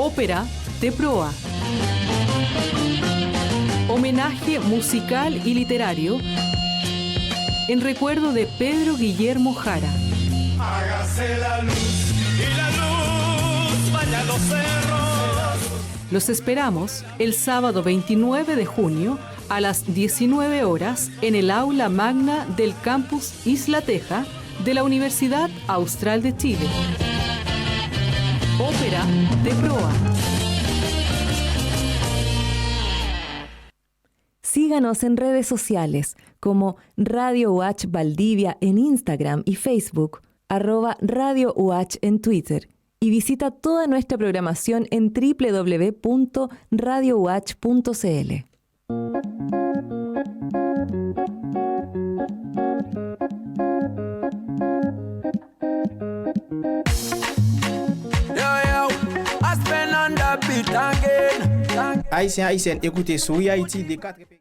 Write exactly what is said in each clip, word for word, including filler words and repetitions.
Ópera de proa. Homenaje musical y literario en recuerdo de Pedro Guillermo Jara. Hágase la luz y la luz baña los cerros. Los esperamos el sábado veintinueve de junio a las diecinueve horas en el aula magna del campus Isla Teja de la Universidad Austral de Chile. Ópera de proa. Síganos en redes sociales como Radio Watch Valdivia en Instagram y Facebook, arroba Radio Watch en Twitter, y visita toda nuestra programación en w w w punto radio watch punto c l. Yo, yo, Aspen on the beat again. Ayisyen, Ayisyèn, ekoute Souri Ayiti de katreven.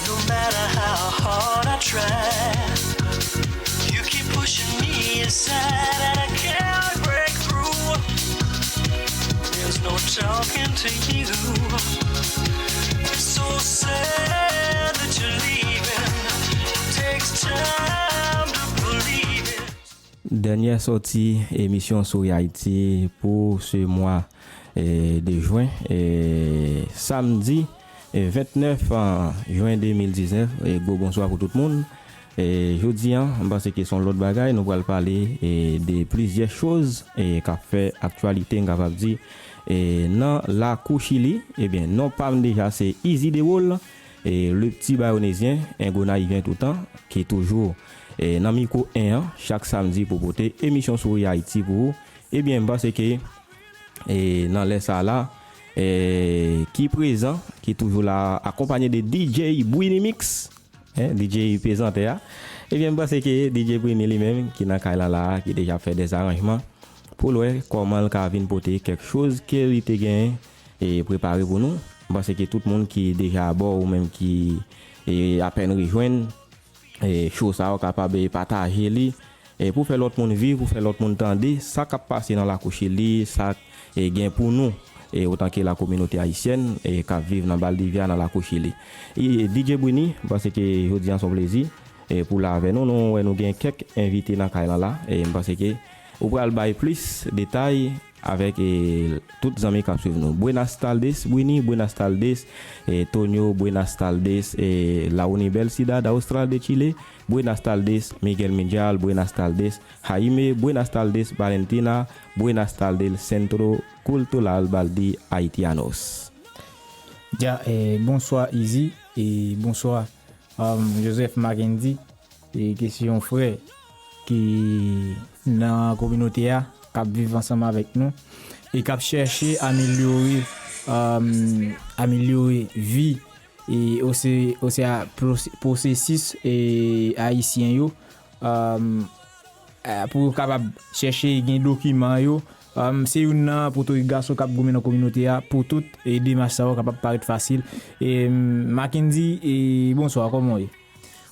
No matter how hard I try, you keep pushing me aside and I can't break through. There's no talking to you. It's so sad that you're leaving. Takes time to believe it. Dènyè sòti emisyon Souri Ayiti pou se mwa, eh, de jen, eh, samdi, eh, vennèf, ah, jen de mil diznèf, eh, gwo bonswa pou tout moun. Eh, jodi a, m panse ke se yon lòt bagay, nou pral pale, eh, de plizyè choz, eh, k ap fè aktyalite, m kapab di, eh, nan lakou Chili. Ebyen, non pa m deja se Easy Dewol, eh, le pti bayonezyen, en Gonayiven toutan, ki toujou, eh, nan mikwo en an, chak samdi pou pote emisyon Souri Ayiti pou ou. Ebyen, m panse ke, eh, nan lè sa la, eh, ki prezan, ki toujou la, akonpanye de D J Bwini Mix, eh, D J pezantè a. Ebyen, m panse ke D J Bwini li menm, ki nan kay la la, ki deja fè dèzaranjman, pou l wè kòman l ka vin pote kèk choz ke li te gen, eh, prepare pou nou. M panse ke tout moun ki deja abò ou menm ki, eh, apèn rejwenn, eh, show sa yo kapab, eh, pataje li, eh, pou fè lòt moun viv, pou fè lòt moun tande sa k ap pase nan lakou Chili, sa, eh, gen pou nou, eh, otan ke la kominote ayisyèn, eh, k ap viv nan Baldivya, nan lakou Chili. E D J Brini, m panse ke jodi a se yon plezi, eh, pou l avè nou. Nou wè nou gen kèk envite nan kay lan la, e m panse ke ou pral bay plis detay avèk, eh, tout zanmi k ap swiv nou. Buenas tardes, Brini, buenas tardes, eh, Tonio, buenas tardes, eh, la Universidad Austral de Chile, buenas tardes, Miguel Minjal, buenas tardes, Jaime, buenas tardes, Valentina, buenas tardes, Centro Cultural Baldi Haitianos. Ya, eh, bonswa, Easy, e bonswa, um, Joseph Mackendy, e ki se yon frè ki nan kominote a, k ap viv ansanm avèk nou, e k ap chèche amelyore, um, amelyore vi, e ose-, ose a pwose-, pwosesis, e ayisyen yo, um, eh, pou yo kapab chèche gen dokiman yo. Um, se youn nan Pòtorik gason k ap goumen nan kominote a pou tout, e demach sa yo kapab parèt fasil. E, um, Mackendy, e bonswa, kòman w ye?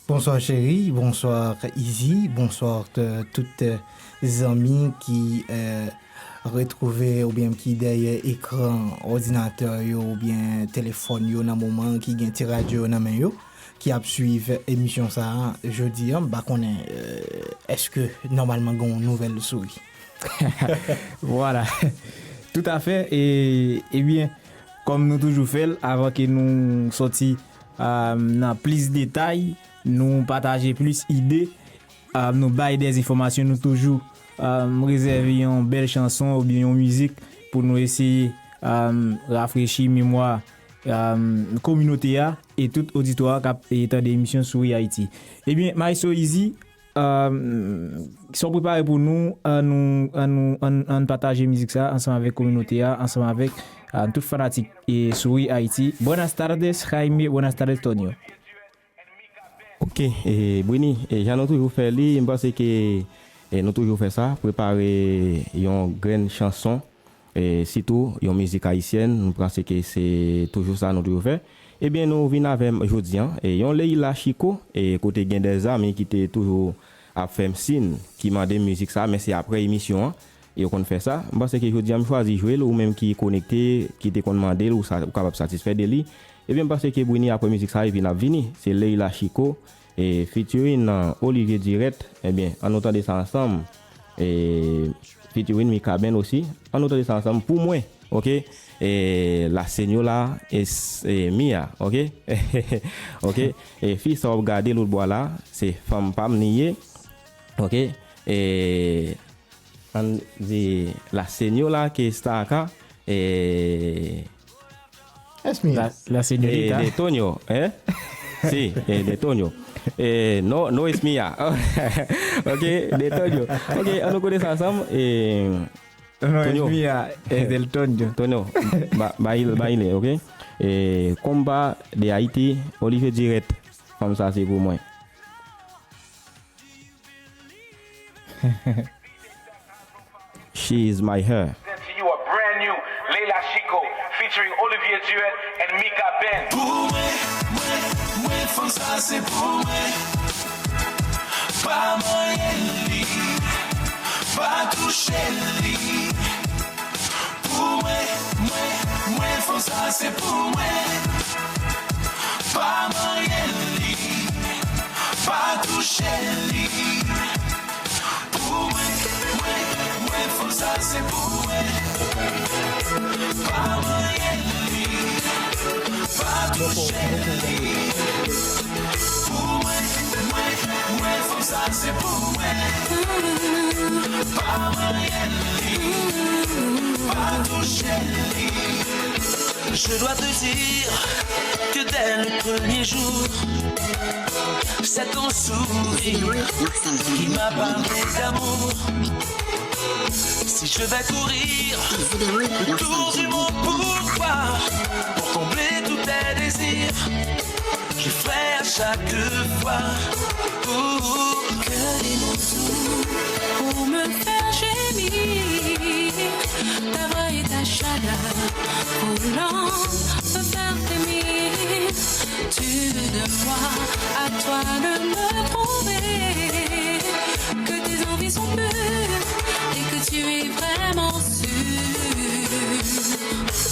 Bonsoir chéri, bonsoir Easy, bonsoir t-, tout, eh, zanmi ki, eh, retwouve oubyen ki dèyè ekran òdinatè yo oubyen telefòn yo nan moman ki gen ti radyo yo nan men yo, ki ap swiv emisyon sa a jodi a. M pa konnen, eh, èske nòmalman gen yon nouvèl Souri. Vwala. Toutafè. E, ebyen, kòm nou toujou fè l, avan ke nou sòti, ah, nan plis detay, nou pataje plis ide, ah, nou bay dèzenfòmasyon, nou toujou, ah, rezève yon bèl chanson oubyen yon mizik pou nou eseye, ah, rafrechi memwa, ah, kominote a e tout oditwa a k ap, e, tande emisyon Souri Ayiti. Ebyen, Maestro Easy, Sa w prepare pou nou, ann nou, ann nou, ann, ann pataje mizik sa ansanm avèk kominote a, ansanm avèk, ah, tout fanatik e Souri Ayiti. Buenas tardes, Jaime. Buenas tardes, Tonio. Ok, e, Brini, e, jan nou toujou fè li, m panse ke, e, nou toujou fè sa, prepare yon grenn chanson, e, sitou yon mizik ayisyèn, m panse ke se toujou sa nou toujou fè. Ebyen, nou vin avè m jodi a, e, yon Leila Chico, e, kote gen de zanmi ki te toujou ap fè m siy, ki mande m mizik sa, men se apre emisyon an, yo konn fè sa. M panse ke jodi a m chwazi jwe l, ou menm ki konekte, ki te konn mande l, ou sa, ou kapab satisfè de li. Ebyen, m panse ke Brini apre mizik sa, epi n ap vini. Se Leila Chico, e, featuring, uh, Olivier Durette. Ebyen, ann nou tande sa ansanm. E, featuring Mikaben osi. Ann nou tande sa ansanm pou mwen, ok? E, la señora es, e, mía, ok? Ok? E, fi sa w ap gade lòt bò a la, se fanm pa m li ye, ok? E, ann di la señora que está acá, e, Es mía. La, la señorita. Eh, de Tonio, eh? Sí, eh, de Tonio. Eh, no, no es mía. Ok, de Tonio. Ok, ann nou koute sa ansanm. Eh, no es Tonio. Mía, es del Tonio. Tonio, ba, ba, ba, ok? Eh, Compa de Haiti, Olivier Durette. Fanm sa se pou mwen. She is my her. Present to you a brand new Leila Chico featuring Olivier Durette and Mika Ben. Pou mwen, mwen, mwen, fanm sa se pou mwen. Pa manyen li, pa touche li. Pou mwen, mwen, mwen, fanm sa se pou mwen. Pa manyen li, pa touche li. Pou mwen, mwen, mwen, fanm sa se pou mwen. Pa manyen li, pa touche li. Pou mwen, mwen, mwen, fanm sa se pou mwen. Pa manyen li, pa touche li. Je dois te dire que dès le premier jour, c'est ton sourire qui m'a parlé d'amour. Si je vais courir le tour du monde pour toi, pour combler tous tes désirs, je ferai à chaque fois. Pour que les mots s'ouvrent pour me faire gémir. Ta voix et ta chaleur pour l'âme me faire frémir. Tu veux de moi, à toi de me prouver que tes envies sont pures et que tu es vraiment sûr.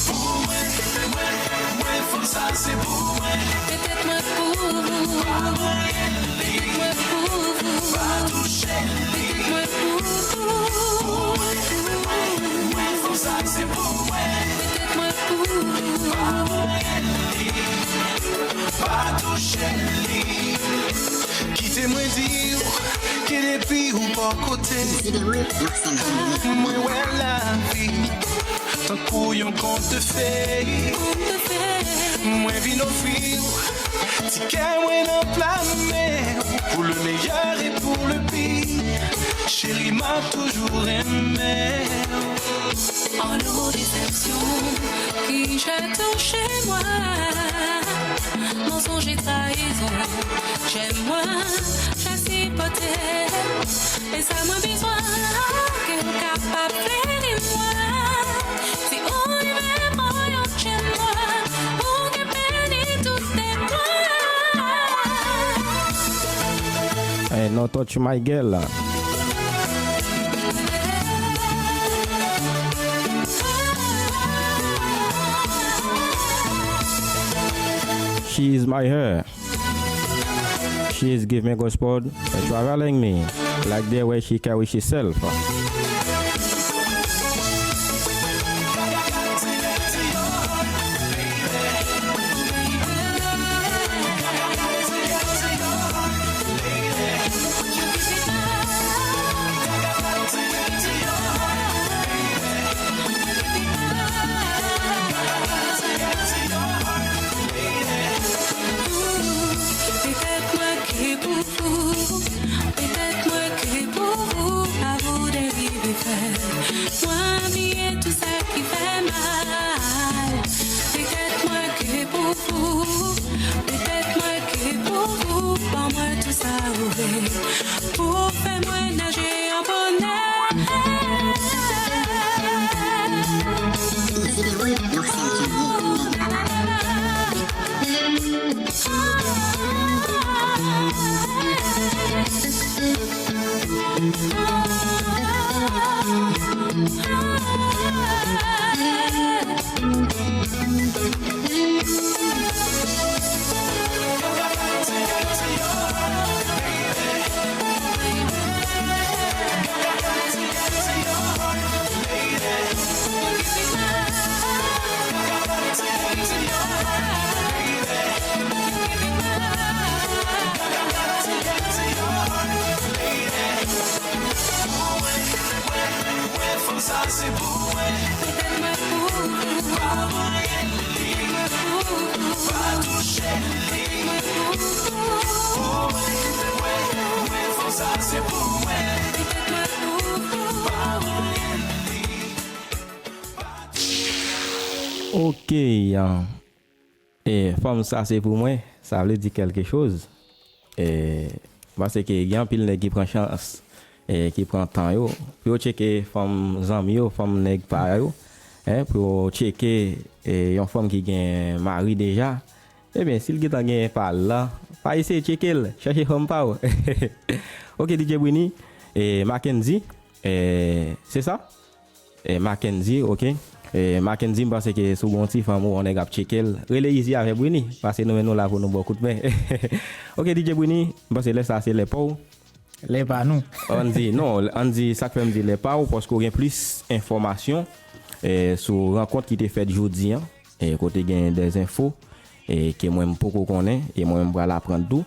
Pou mwen, mwen, mwen, fanm sa se pou mwen. Petèt mwen pou ou. Pa manyen li, petèt mwen pou ou. Pa touche li, petèt mwen pou ou. Pou mwen, mwen, mwen, fanm sa se pou mwen. Petèt mwen pou ou. Pa manyen li, pa touche li. Kite mwen di w ke depi ou bò kote, mwen wè lavi tankou yon kont de fey. Mwen vin ofri w ti kè mwen nan pla men w, pour le meilleur et pour le pire. Cheri, m ap toujou renmen w. Oh, nos déceptions qui jettent chez moi, mensonges et trahison, j'aime moins, je supporte. E sa mwen bezwen, ke w kapab fleri mwen. Si ou rive pran yon tchèn mwen, ou gen pèdi tout tèt mwen. Hey, no touch my girl. She is my her. She is give me gospel, traveling me like the way she carry she self. Petèt mwen ki pou ou, petèt Ou fè mwen naje an bonè. Ok, e, fanm sa se pou mwen, sa vle di kèlke choz. E, paske gen anpil nèg ki pran chans, e, ki pran tan yo, pou yo tcheke fanm zanmi yo, fanm nèg pa yo, en, pou yo tcheke, e, yon fanm ki gen mari deja. Ebyen, si l gentan gen pa l la, pa eseye tcheke l, chache fanm pa w. Ok, D J Brini, e, Mackendy, e, se sa? E, Mackendy, ok. E, Mackendy, m panse ke si w gen yon ti fanm ou yon nèg ap tcheke l, rele Izi avè Brini, paske nou menm nou la pou nou ba w kout men. Ok, D J Brini, m panse lè sa se lè pa w. Lè pa nou. Ann di, non, ann di, sa k fè m di lè pa w, paske w gen plis enfòmasyon, e, sou rankont ki te fèt jodi an, e, kote gen dèzenfo, e, ke mwen m poko konnen, e mwen menm m pral aprann tou,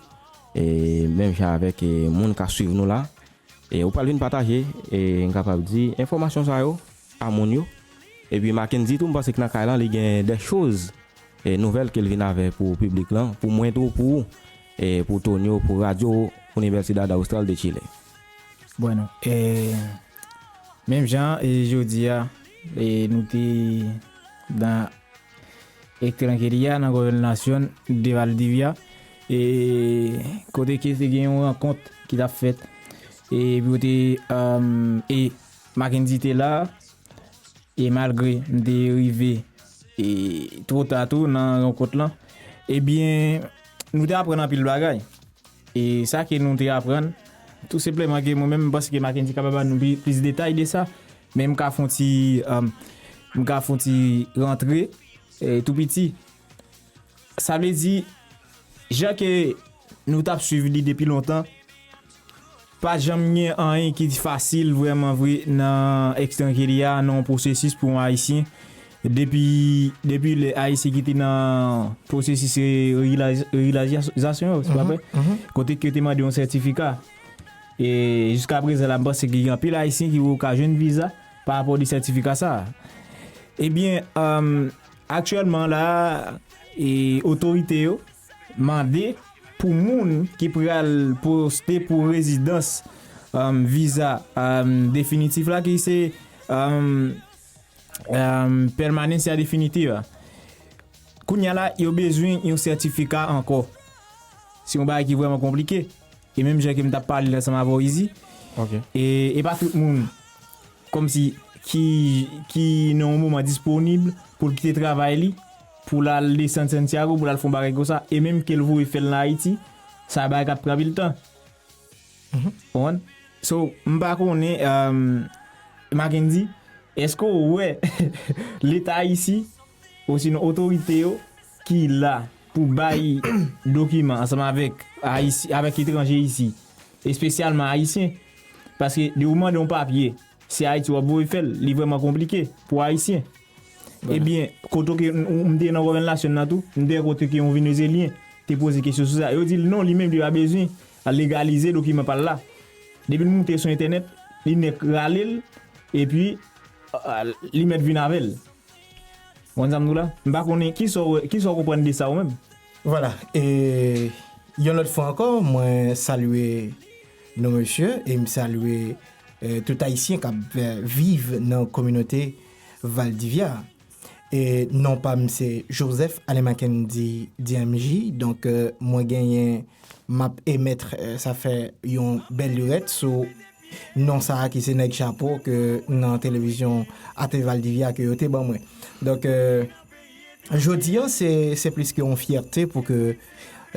e, menm jan avèk, e, moun k ap swiv nou la, e, ou pral vin pataje, e, m kapab di, enfòmasyon sa yo a moun yo. Epi Mackendy tou, m panse ke nan kay lan, li gen de choz, e, nouvèl ke l vin avè pou piblik lan, pou mwen tou, pou ou, e, pou Tonio, pou radyo Universidad Austral de Chile. Bueno, e, menm jan, e, jodi a, e, nou te nan Estranjeria nan Gobernación de Valdivia, e, kote ke te gen yon rankont ki t ap fèt, e, pou te, um, e, Mackendy te la, e malgre m te rive, e, two ta tou nan rankont lan, ebyen, nou te aprann anpil bagay. E sa ke nou te aprann, tou senpleman ke mwen menm, m panse ke Mackendy kapab ban nou pi, plis detay de sa, men m ka fè yon ti, um, m ka fè yon ti rantre, e, tou piti. Sa vle di, jan ke nou t ap swiv li depi lontan, pa janm gen anyen ki fasil vrèman vre nan Estranjeria, nan yon pwosesis pou yon Ayisyen. Depi, depi lè Ayisyen ki te nan pwosesis, e, regilariz-, regilazasyon, se pa vre? Kote ke yo te mande yon sètifika. E jiska prezan la, m panse gen anpil Ayisyen ki poko ka jwenn viza pa rapò de sètifika sa a. Ebyen, um, aktyèlman la, e, otorite yo mande pou moun ki pral poste pou rezidans, um, viza, um, definitif la, ki se, um, um, permanencia definitiva. Kounye a la, yo bezwen yon sètifika ankò. Se yon bagay ki vrèman konplike. E menm jan ke m t ap pale l ansanm avè w, Izi, e, e pa tout moun kòmsi ki, ki nan yon moman disponib pou l kite travay li, pou l al desann Santiago, pou l al fè yon bagay konsa, e menm ke l voye fè l nan Ayiti, sa bagay k ap pran anpil tan. Ou konprann? So, m pa konnen, um, Mackendy, èske w wè Leta isi, osinon otorite yo ki la pou bay dokiman ansanm avèk Ayisi-, avèk etranje isi, espesyalman Ayisyen. Paske depi w mande yon papye, se Ayiti w ap voye fè l, li vrèman konplike pou Ayisyen. Ebyen, kote ke m, m te nan Gòvènasyon nan tou, m te wè kote ke yon Venezelyen te poze kesyon sou sa. Yo di l non, li menm li pa bezwen al legalize dokiman pa l la. Depi l moute sou entènèt, li nèk rale l, epi, a, a, li mèt vin avè l. Ou konn sa m di w la? M pa konnen kisa w, kisa w konprann de sa ou menm. Vwala, e yon lòt fwa ankò, mwen salye nou mesye, e m salye, e, tout Ayisyen k ap, e, viv nan kominote Valdivia. E non pa m se Joseph Alain Mackendy D M J. Donk, euh, mwen genyen, m ap emèt, euh, sa fè yon bèl lirèt sou non sa a ki se Nèg Chapo ke nan televizyon Ate Valdivia ke yo te ban mwen. Donk, euh, jodi an, se, se plis ke yon fyète pou ke,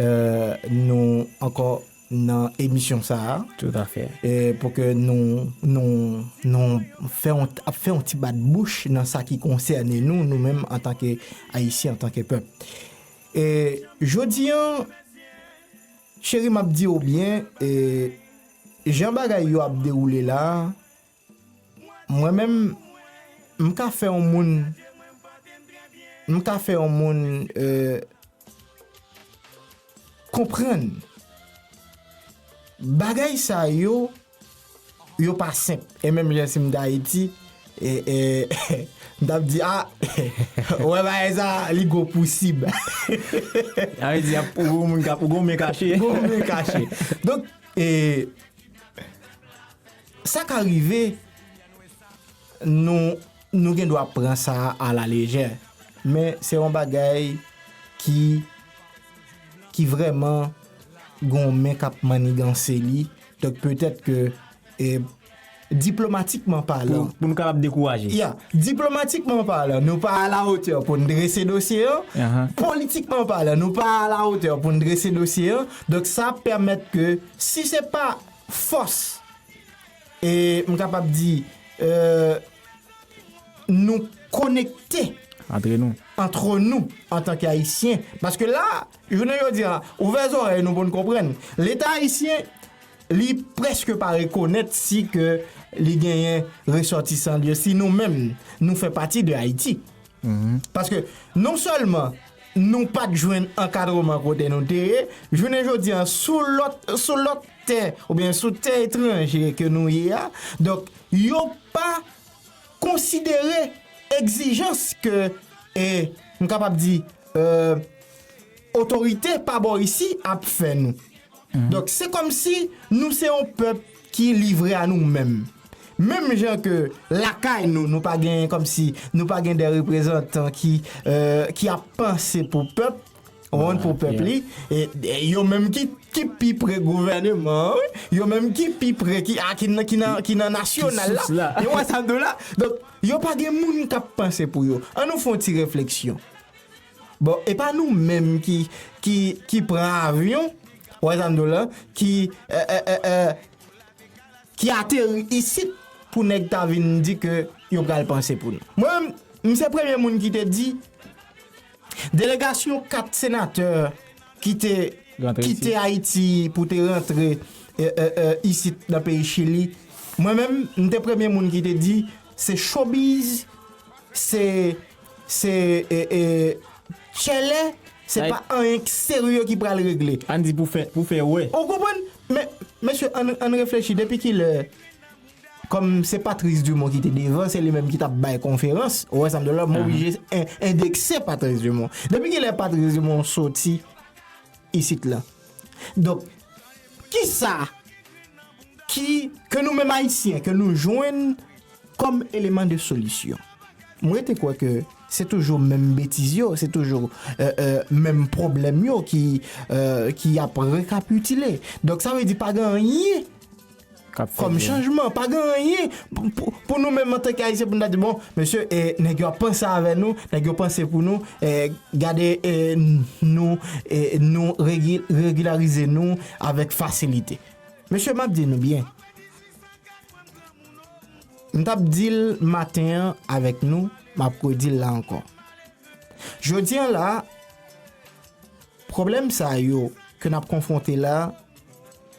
euh, nou ankò nan emisyon sa a. Toutafè. E pou ke nou, nou, nou fè yon, ap fè yon ti bat bouch nan sa ki konsène nou, nou menm antanke Ayisyen, antanke pèp. E jodi an, cheri, m ap di w byen, e jan bagay yo ap dewoule la a, mwen menm, m ka fè yon moun, m ka fè yon moun, euh, konprann bagay sa yo, yo pa senp. E menm jan si m t Ayiti, e, e, m t ap di, a, wè bagay sa, li gwo pousib. Sa vle di, ap, ou gon moun k ap, ou gon men kache. Gon men kache. Donk, e, sa ka rive, nou, nou gen dwa pran sa a la lejè. Men se yon bagay ki, ki vrèman gon men k ap manniganse li. Donk, petèt ke, e, diplomatikman palan, pou, pou nou kapab dekouraje. Ya, diplomatikman palan, nou pa alawotè pou n drese dosye an. Ahan. Politikman palan, nou pa alawotè pou n drese dosye an. Donk, sa ap pèmèt ke, si se pa fòs, e m kapab di, euh, nou konekte antre nou, antre nou, antanke Ayisyen. Paske la, jounen jodi a, ouvè zòrèy nou pou n konprann. Leta ayisyen, li prèske pa rekonèt si ke li genyen resòtisan li yo, si nou menm, nou fè pati de Ayiti. Mhm. Paske non sèlman nou pa t jwenn ankadreman kote nou te ye, jounen jodi a, sou lòt, sou lòt tè, oubyen sou tè etranje ke nou ye a, donk, yo pa konsidere egzijans ke, e, m kapab di, euh, otorite pa bò isi ap fè nou. Mhm. Donk, se kòmsi nou se yon pèp ki livre a nou menm. Menm jan ke lakay nou, nou pa gen, kòmsi, nou pa gen de reprezantan ki, euh, ki ap panse pou pèp, ou konprann, pou pèp li. E, e yo menm ki, ki pi pre gouvèneman an, wi. Yo menm ki pi pre, ki, a, ki nan, ki nan, ki nan nasyonal la. Ki sous la. E wè sa m di w la. Donk, yo pa gen moun k ap panse pou yo. An nou fè yon ti refleksyon. Bon, e pa nou menm ki, ki, ki pran avyon, wè sa m di w la, ki, e, e, e, e, ki ateri isit pou nèg ta vin di ke yo pral panse pou nou. Mwen menm, m se premye moun ki te di, delegasyon kat senatè ki te kite Ayiti pou te rantre, e, e, e, isit nan peyi Chili. Mwen menm, m te premye moun ki te di, se showbiz, se, se, e, e, tchèlè, se pa anyen k serye ki pral regle. Ann di pou fè, pou fè wè. Ou konprann? Men, mesye, ann, ann reflechi, depi kilè, kòm se Patrice Dumont ki te devan, se li menm ki t ap bay konferans, ou wè sa m di w la, m oblije en-, endekse Patrice Dumont. Depi kilè Patrice Dumont soti isit la? Donk, kisa ki, ke nou menm Ayisyen, ke nou jwenn kòm eleman de solisyon? Mwen rete kwè ke se toujou menm betiz yo, se toujou, e, e, menm pwoblèm yo ki, e, ki ap rekapitile. Donk, sa vle di pa gen anyen kòm chanjman, pa gen anyen pou, pou, pou nou menm antanke Ayisyen pou n ta di, bon, mesye, e, nèg yo ap panse avè nou, nèg yo panse pou nou, e, gade, e, nou, e, nou regi-, regilarize nou avèk fasilite. Mesye, m ap di nou byen. M t ap di l maten an avèk nou, m ap redi l la ankò. Jodi an la, pwoblèm sa yo ke n ap konfwonte la,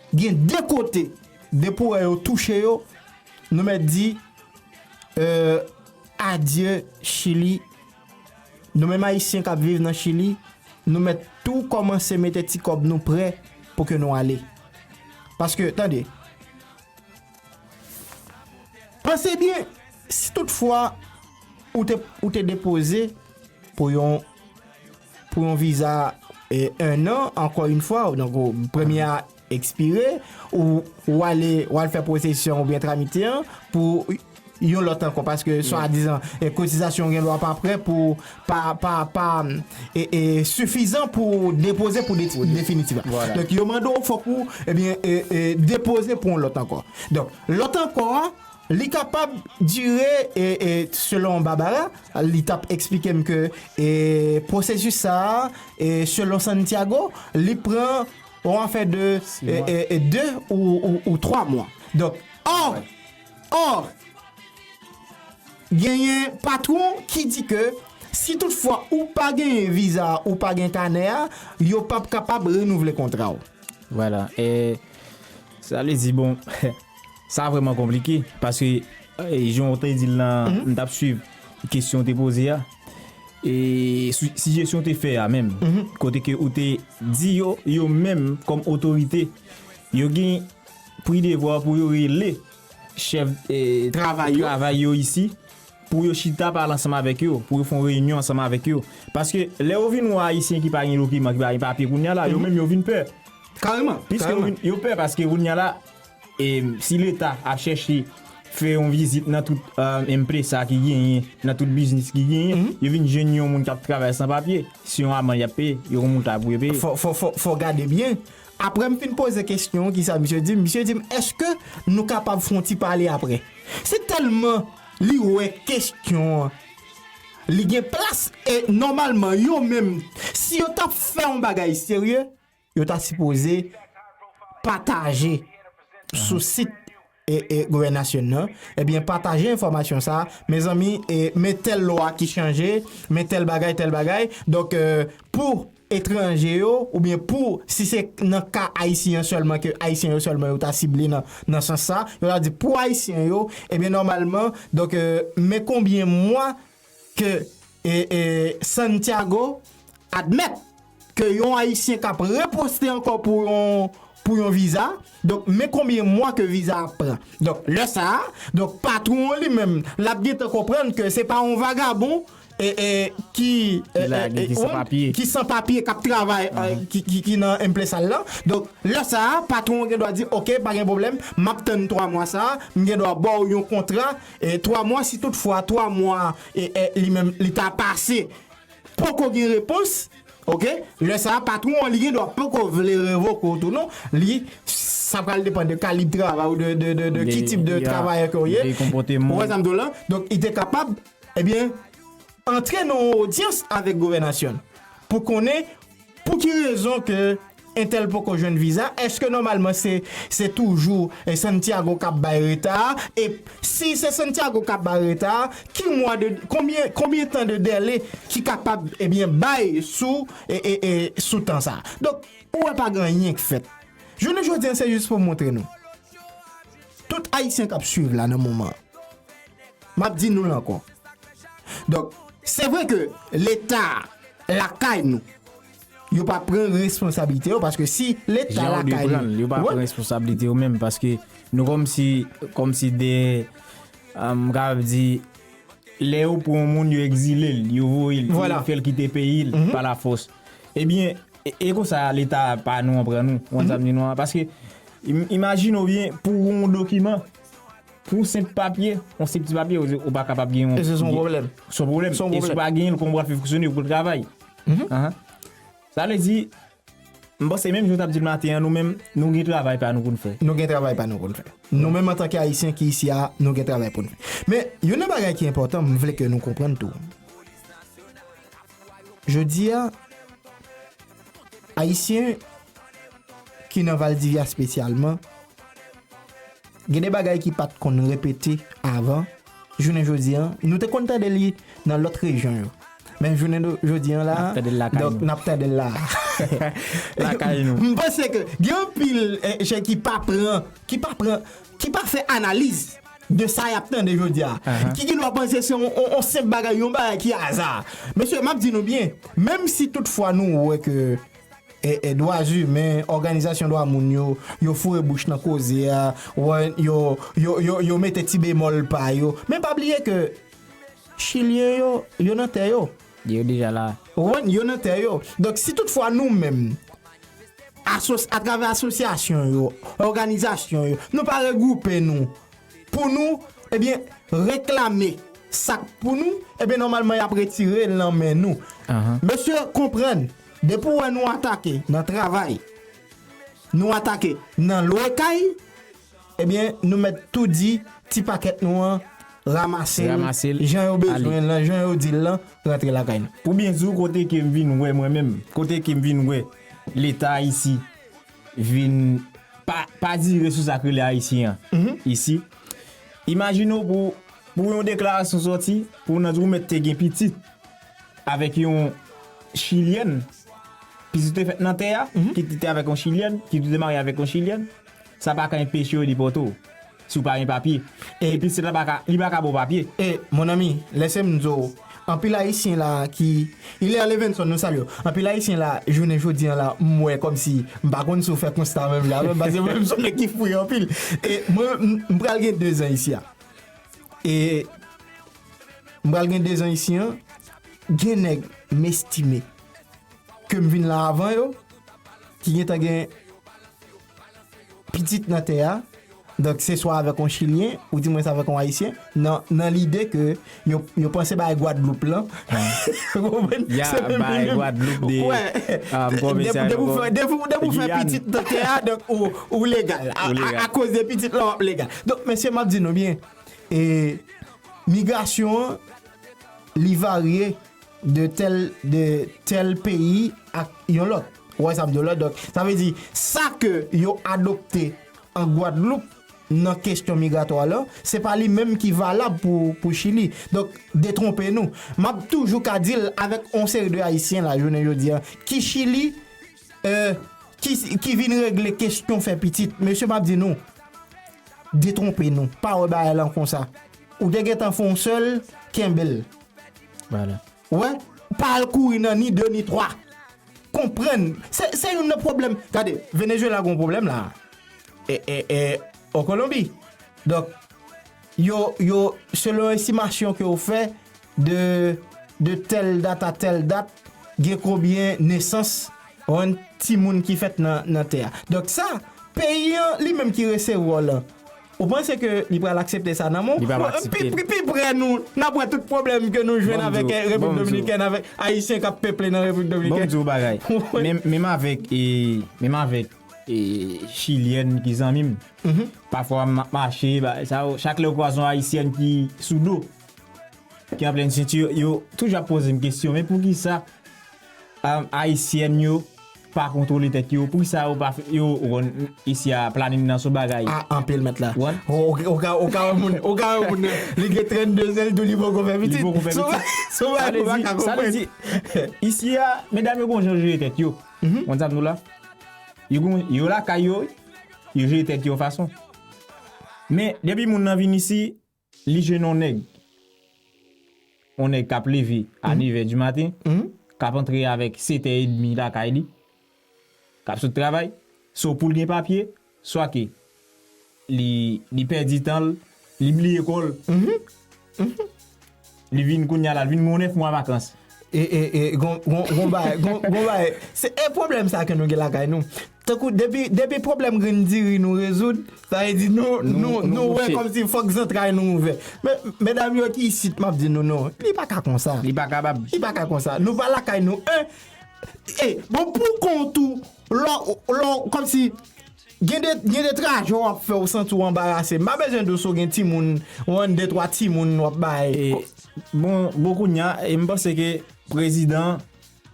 gen de kote, depi w wè yo touche yo, nou mèt di, e, adye Chili. Nou menm Ayisyen k ap viv nan Chili, nou mèt tou kòmanse mete ti kòb nou prè pou ke nou ale. Paske, tande, panse byen, si toutfwa ou te, ou te depoze pou yon, pou yon viza, e, en an, ankò yon fwa, donk, ou, premye a ekspire, ou, ou ale, ou al fè pwosesyon oubyen tramite an pou yon lòt ankò, paske swadizan e kotizasyon gen dwa pa prè pou pa pa pa e, e sifizan pou depoze pou de- definitif la. Donk yo mande w fòk ou ebyen e, e depoze pou yon lòt ankò. Donk lòt ankò a, li kapab dire e, e selon Barbara, li t ap eksplike m ke e pwosesis sa a e selon Santiago, li pran yon afè de e, e, e de ou, ou, ou twa mwa. Donk, ò, ò, genyen patwon ki di ke si toutfwa ou pa genyen viza, ou pa gen kanè a, yo p ap kapab renouvle kontra w. Vwala. E sa vle di, bon, sa vrèman konplike, paske e, jan w te di l lan, m t ap swiv kesyon w te poze a. E su- sijesyon w te fè a menm, kote ke ou te di yo, yo menm kòm otorite, yo gen pri devwa pou yo rele chèf e, Travay yo. travay yo isi, pou yo chita pale ansanm avèk yo, pou yo fè yon reyinyon ansanm avèk yo. Paske lè yo vin wè Ayisyen ki pa gen dokiman, ki pa gen papye kounye a la, yo menm yo vin pè. Kareman. Piske yo, vin- yo pè paske kounye a la, e, si Leta ap chèche fè yon vizit nan tout e, empresa ki genyen, nan tout biznis ki genyen, yo vin jwenn yon moun k ap travay san papye. Se yon amann y ap peye, yo gen yon montay pou yo peye. Fò, fò, fò, fò gade byen. Apre m fin poze kesyon, kisa misye di m? Misye di m, èske nou kapab fè yon ti pale apre? Se tèlman li wè kesyon an, li gen plas, e nòmalman, yo menm, si yo t ap fè yon bagay serye, yo ta sipoze pataje sou sit e, e, gouvènasyon nan, ebyen pataje enfòmasyon sa, mezanmi, e, men tèl lwa ki chanje, men tèl bagay, tèl bagay. Donk, e, pou etranje yo, oubyen pou, si se nan ka ayisyen an sèlman, ke ayisyen yo sèlman yo ta sible nan, nan sans sa, yo ta di pou ayisyen yo, ebyen nòmalman, donk, e, men konbyen mwa ke e, e, Santiago admèt ke yon ayisyen k ap reposte ankò pou yon, pou yon viza. Donk, men konbyen mwa ke viza a pran. Donk, lè sa a, donk, patwon an li menm, l ap gentan konprann ke se pa yon vagabon e, e, ki, e, Ki la, e, ki e, san papye. Ki san papye, k ap travay, e, ki, ki, ki nan empresa l lan. Donk, lè sa a, patwon an gen dwa di, oke, pa gen pwoblèm, m ap tann twa mwa sa a, m gen dwa ba w yon kontra, e, twa mwa, si toutfwa, twa mwa, e, e, li menm, li ta pase, poko gen repons, oke? Lè sa a, patwon an, li gen dwa poko vle revoke w tou non. Li, sa pral depann de kalib travay ou, de, de, de, de ki tip de travayè ke w ye. Ou wè sa m di w la? Donk, li te kapab, ebyen, antre nan yon odyans avèk gouvènasyon pou konnen pou ki rezon ke entèl poko jwenn viza, èske nòmalman se, se toujou e, Santiago k ap bay reta a? E si se Santiago k ap bay reta a, ki mwa de, konbyen, konbyen tan de dèle ki kapab, ebyen, bay sou, e, e, e, sou tan sa a? Donk, ou wè pa gen anyen k fèt. Jounen jodi an, se jis pou montre nou. Tout Ayisyen k ap swiv la nan moman an, m ap di nou l ankò. Donk, se vre ke Leta lakay nou, yo pa pran responsablite yo, paske si Leta lakay nou, yo pa pran responsablite yo menm, paske nou kòmsi, kòmsi de, m kapab di, lè yo pran yon moun, yo egzile l, yo voye l, yo fè l kite peyi l pa lafòs. Ebyen, e, e konsa Leta pa nou an pran nou, ou konn sa m di nou an, paske im- imajine w byen, pou yon dokiman, pou yon senp papye, yon senp ti papye, ou, ou pa kapab gen yon. E se son pwoblèm. Son pwoblèm. E si w pa genyen l, kòman w pral fè fonksyone pou l travay? Ahan. Sa vle di, m panse menm jan w t ap di l maten an, nou menm, nou gen travay pa nou pou n fè. Nou gen travay pa nou pou n fè. Nou menm antanke Ayisyen ki isi a, nou gen travay pou n fè. Men, youn nan bagay ki enpòtan, m vle ke nou konprann tou. Jodi a, Ayisyen ki nan Valdivia espesyalman, gen de bagay ki pa t konn repete avan, jounen jodi a, nou te konn tande li nan lòt rejyon yo. Men jounen do- jodi a la, N ap tande l lakay nou. Donk, n ap tande l la. Lakay nou. M panse ke gen anpil e, chen ki pa pran, ki pa pran, ki pa fè analiz de sa y ap tande jodi a. Ki gen dwa panse se yon, yon, yon senp bagay, yon bagay ki aza. Mesye, m ap di nou byen, menm si toutfwa nou wè ke e, e, dwa imen, òganizasyon dwa moun yo, yo foure bouch nan koze a, wè, yo, yo, yo, yo mete ti bemòl pa yo. Men pa bliye ke Chilyen yo, yo nan tè yo. Yo deja la. Ou konprann? Yo nan tè yo. Donk, si toutfwa nou menm, asos- atravè asosyasyon yo, òganizasyon yo, nou pa regwoupe nou pou nou, ebyen, reklame sa k pou nou, ebyen, nòmalman, y ap retire l nan men nou. Mesye, konprann, depi w wè nou atake nan travay, nou atake nan lwe kay, ebyen, nou mèt tou di ti pakèt nou an, ranmase l, jan yo bezwen l lan, jan yo di l lan, rantre lakay nou. Pou byen di w, kote ke m vin wè mwen menm, kote ke m vin wè Leta isi vin pa, pa dire sou sa k rele Ayisyen an isi. Imajine w pou, pou yon deklarasyon sòti, pou w nan di w mèt te gen pitit avèk yon Chilyèn, pitit te fèt nan tè a, ki te avèk yon Chilyèn, ki te marye avèk yon Chilyèn, sa pa ka enpeche yo depòte w si w pa gen papye. E pitit la pa ka, li pa ka ba w papye. E, mon ami, lèse m di w, anpil Ayisyen la ki, Hilaire Levenson, nou salye w. Anpil Ayisyen la, jounen jodi an la, m wè kòmsi, m pa konn si w fè konsta menm jan avè m, paske mwen menm se yon nèg ki fou anpil. E mwen, m, m pral gen de zan isi a. E m pral gen de zan isi an, gen nèg m estime ke m vin la avan yo, ki gentan gen pitit nan tè a, donk se swa avèk yon Chilyen, ou di mwens avèk yon Ayisyen, nan, nan lide ke yo, yo panse bagay Gwadloup lan. Ou konprann? Ya, se menm bagay li menm. Gwadloup de, wè. Ah, m konprann. Depi, depi w fè, depi, depi w fè pitit nan tè a, donk ou, ou legal. A, a, akoz de pitit la, w ap legal. Donk, mesye, m ap di nou byen, e migrasyon an, li varye de tèl, de tèl peyi ak yon lòt. Ou wè sa m di w la? Donk, sa vle di, sa ke yo adopte an Gwadloup nan kesyon migratwa la, se pa li menm ki valab pou, pou Chili. Donk, detwonpe nou. M ap toujou ka di l avèk yon seri de Ayisyen la, jounen jodi a, ki Chili, euh, ki, ki vin regle kesyon fè pitit. Mesye, m ap di nou, detwonpe nou. Pa wè bagay lan konsa. Ou te gentan fè yon sèl, kenbe l. Vwala. Wè, pa al kouri nan ni de ni twa. Konprann. Se, se youn nan pwoblèm. Gade, Venezuela gen yon pwoblèm la. E, e, e, o Kolonbi. Donk, yo, yo, selon estimasyon ke yo fè de, de tèl dat a tèl dat, gen konbyen nesans, yon timoun ki fèt nan, nan tè a. Donk sa, peyi an, li menm ki resevwa w lan, ou panse ke li pral aksepte sa nan men w? Li p ap aksepte. Pi, pi, pi prè nou, n ap wè tout pwoblèm ke nou jwenn avèk, eh, Repiblik Dominikèn, avèk Ayisyen k ap peple nan Repiblik Dominikèn. Bon, m di w bagay. Menm, menm avèk, eh, menm avèk, eh, Chilyèn ki zanmi m. Pafwa m ap mache, bagay sa yo, chak lè yo kwaze yon Ayisyèn ki sou do, ki an plen senti, yo toujou ap poze m kesyon, men poukisa, um, Ayisyèn yo pa kontwole tèt yo? Poukisa yo pa fè, yo, ou konn, isi a, planin nan se yon bagay. Ah, anpil mèt la. Ou konn? Ou, ou, ou ka, ou ka wè moun, ou ka wè moun nan, li gen trannde zan, li tou li poko fè pitit. Li poko fè pitit. Se yon bagay, se yon bagay ou pa ka konprann. Sa vle di, isi a, medam yo gon jan yo jere tèt yo. Ou konn sa m di w la? Yo gon, yo lakay yo, yo jere tèt yo yon fason. Men, depi moun nan vin isi, li jwenn yon nèg. Yon nèg k ap leve a nevè di maten, k ap antre avèk setè edmi lakay li, k ap sot travay. So, pou l gen papye, swa ke li, li pèdi tan l, li bliye kò l. Li vin kounye a la, li vin gen nèf mwa vakans. E, e, e, gon, gon, gon bagay, gon, gon bagay. Se, e pwoblèm sa ke nou gen lakay nou. Tankou depi, depi pwoblèm grenn diri nou rezoud, sa vle di nou, nou, nou wè kòmsi fòk zantray nou ouvè. Men, medam yo ki isit, m ap di nou non, li pa ka konsa. Li pa kapab. Li pa ka konsa. Nou pa lakay nou. En, e, bon, pou kont ou, lò, lò, kòmsi, gen de, gen de trajè w ap fè, ou santi w anbarase. M pa bezwen di w si w gen timoun, ou ann de twa timoun w ap bay. E, bon, bon, kounye a, e m panse ke prezidan,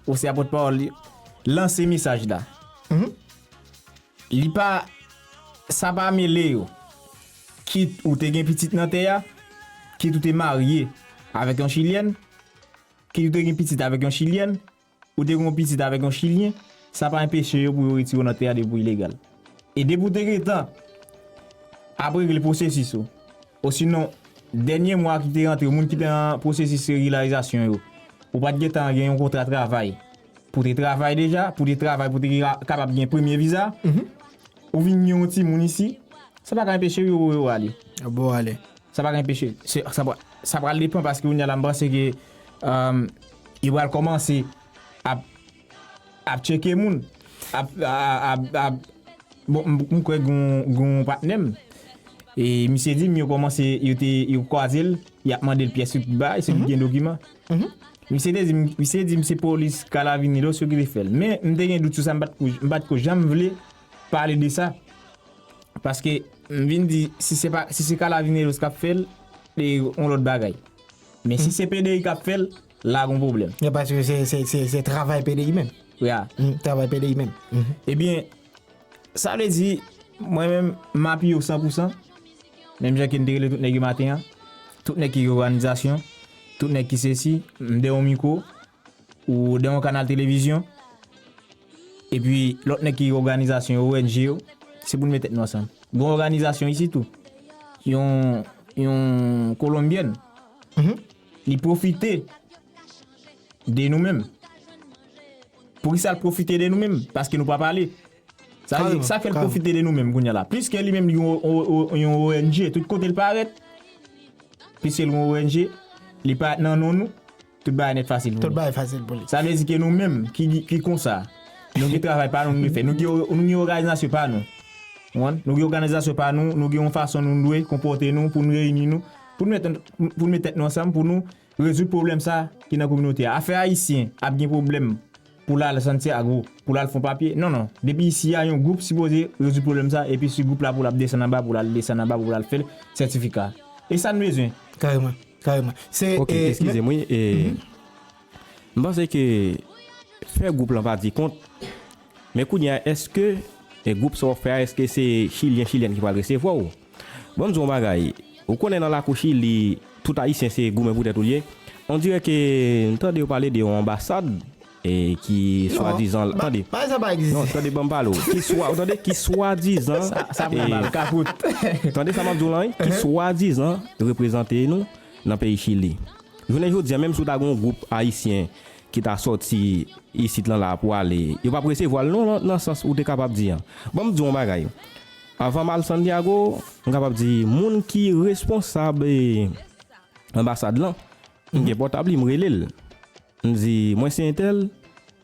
oswa pòtpawòl li, lanse mesaj la. Li pa, sa pa mele yo. Kit ou te gen pitit nan tè a, kit ou te marye avèk yon Chilyèn, kit ou te gen pitit avèk yon Chilyèn, ou te gen yon pitit avèk yon Chilyen, sa pa enpeche yo pou yo retire w nan tè a depi w ilegal. E depi w te gentan ap regle pwosesis ou, osinon, dènye mwa ki te rantre, moun ki te nan pwosesis regilarizasyon yo, ou pa t gentan gen yon kontra travay pou te travay deja, pou te travay, pou te ka-, kapab gen premye viza, ou vin gen yon timoun isi, sa pa ka enpeche yo voye w ale. Yo voye w ale. Sa pa ka enpeche. Se, sa pa, sa pral depann paske kounye a la, m panse ke, um, yo pral kòmanse ap, ap tcheke moun. Ap, ap, ap, ap, bon, m, m kwè gen yon, gen yon patnè m. E misye di m yo kòmanse, yo te, yo kwaze l, y ap mande l pyès, tout bagay, se li ki gen dokiman. Misye te di m, misye di m se polis Carabineros yo ki te fè l. Men, m te gen dout sou sa, m pa t ko, m pa t ko janm vle pale de sa. Paske, m vin di, si se pa, si se Carabineros k ap fè l, e yon lòt bagay. Men si se P D I k ap fè l, la gon pwoblèm. Ya, paske se, se, se, se travay P D I menm. Ya. Mm, travay P D I menm. Mhm. Ebyen, sa vle di, mwen menm, m apiye w san pou san. Menm jan ke n te rele tout nèg yo maten an. Tout nèg ki gen òganizasyon, tout nèg ki sesi, m dèyè yon mikwo, ou dèyè yon kanal televizyon, epi lòt nèg ki gen òganizasyon yo, O N G yo, se pou n met tèt nou ansanm. Gon òganizasyon isi tou. Yon, yon kolonbyèn. Mhm. Li pwofite de nou menm. Poukisa l pwofite de nou menm? Paske nou pa pale. Sa vle di, sa fè l pwofite de nou menm kounye a la. Piske li menm li yon, o- o- yon O N G, tout kote l parèt, piske l yon O N G, li parèt nan non nou, tout bagay nèt fasil pou li. Tout bagay fasil pou li. Sa vle di ke nou menm ki, ki konsa, nou gen travay pa nou, nou fè. Nou gen, nou gen òganizasyon pa nou. Ou konprann? Nou gen òganizasyon pa nou, nou gen yon fason nou dwe konpòte nou pou nou reyini nou, pou nou met, pou nou met tèt nou ansanm, pou nou rezoud pwoblèm sa ki nan kominote a. Afè ayisyen ap gen pwoblèm pou l al Santiago, pou l al fè yon papye. Non, non. Depi isi a, yon gwoup sipoze rezoud pwoblèm sa, epi si gwoup la pou l ap desann anba, pou l al desann anba, pou l al fè l sètifika. E sa n bezwen. Kareman, kareman. Se, Ok, e, eskize m, wi. E, m panse ke fè gwoup lan pa di kont, men kounye a, èske, e, gwoup sa w ap fè a, èske se Chilyen, Chilyèn ki pral resevwa w? Ban m di w yon bagay. Ou konnen nan lakou Chili, tout Ayisyen se goumen pou tèt ou l ye. On dirè ke m tande yo pale de yon anbasad, e, ki swadizan, tande. Bagay sa pa egziste. Non, tande, ban m pale w. Ki swa, ou tande, ki swadizan, Sa, sa pran e, bal kapot. Tande sa m ap di w lan, wi? Ki swadizan reprezante nou nan peyi Chili. Jounen jodi a, menm si w ta gen yon gwoup ayisyen ki ta sòti isit lan la pou ale, yo p ap resevwa l non, nan, nan sans ou te kapab di an. Ban m di w yon bagay. Avan m al Santiago, m kapab di moun ki responsab, e, anbasad lan, m gen pòtab li, m rele l. M di, mwen se entèl,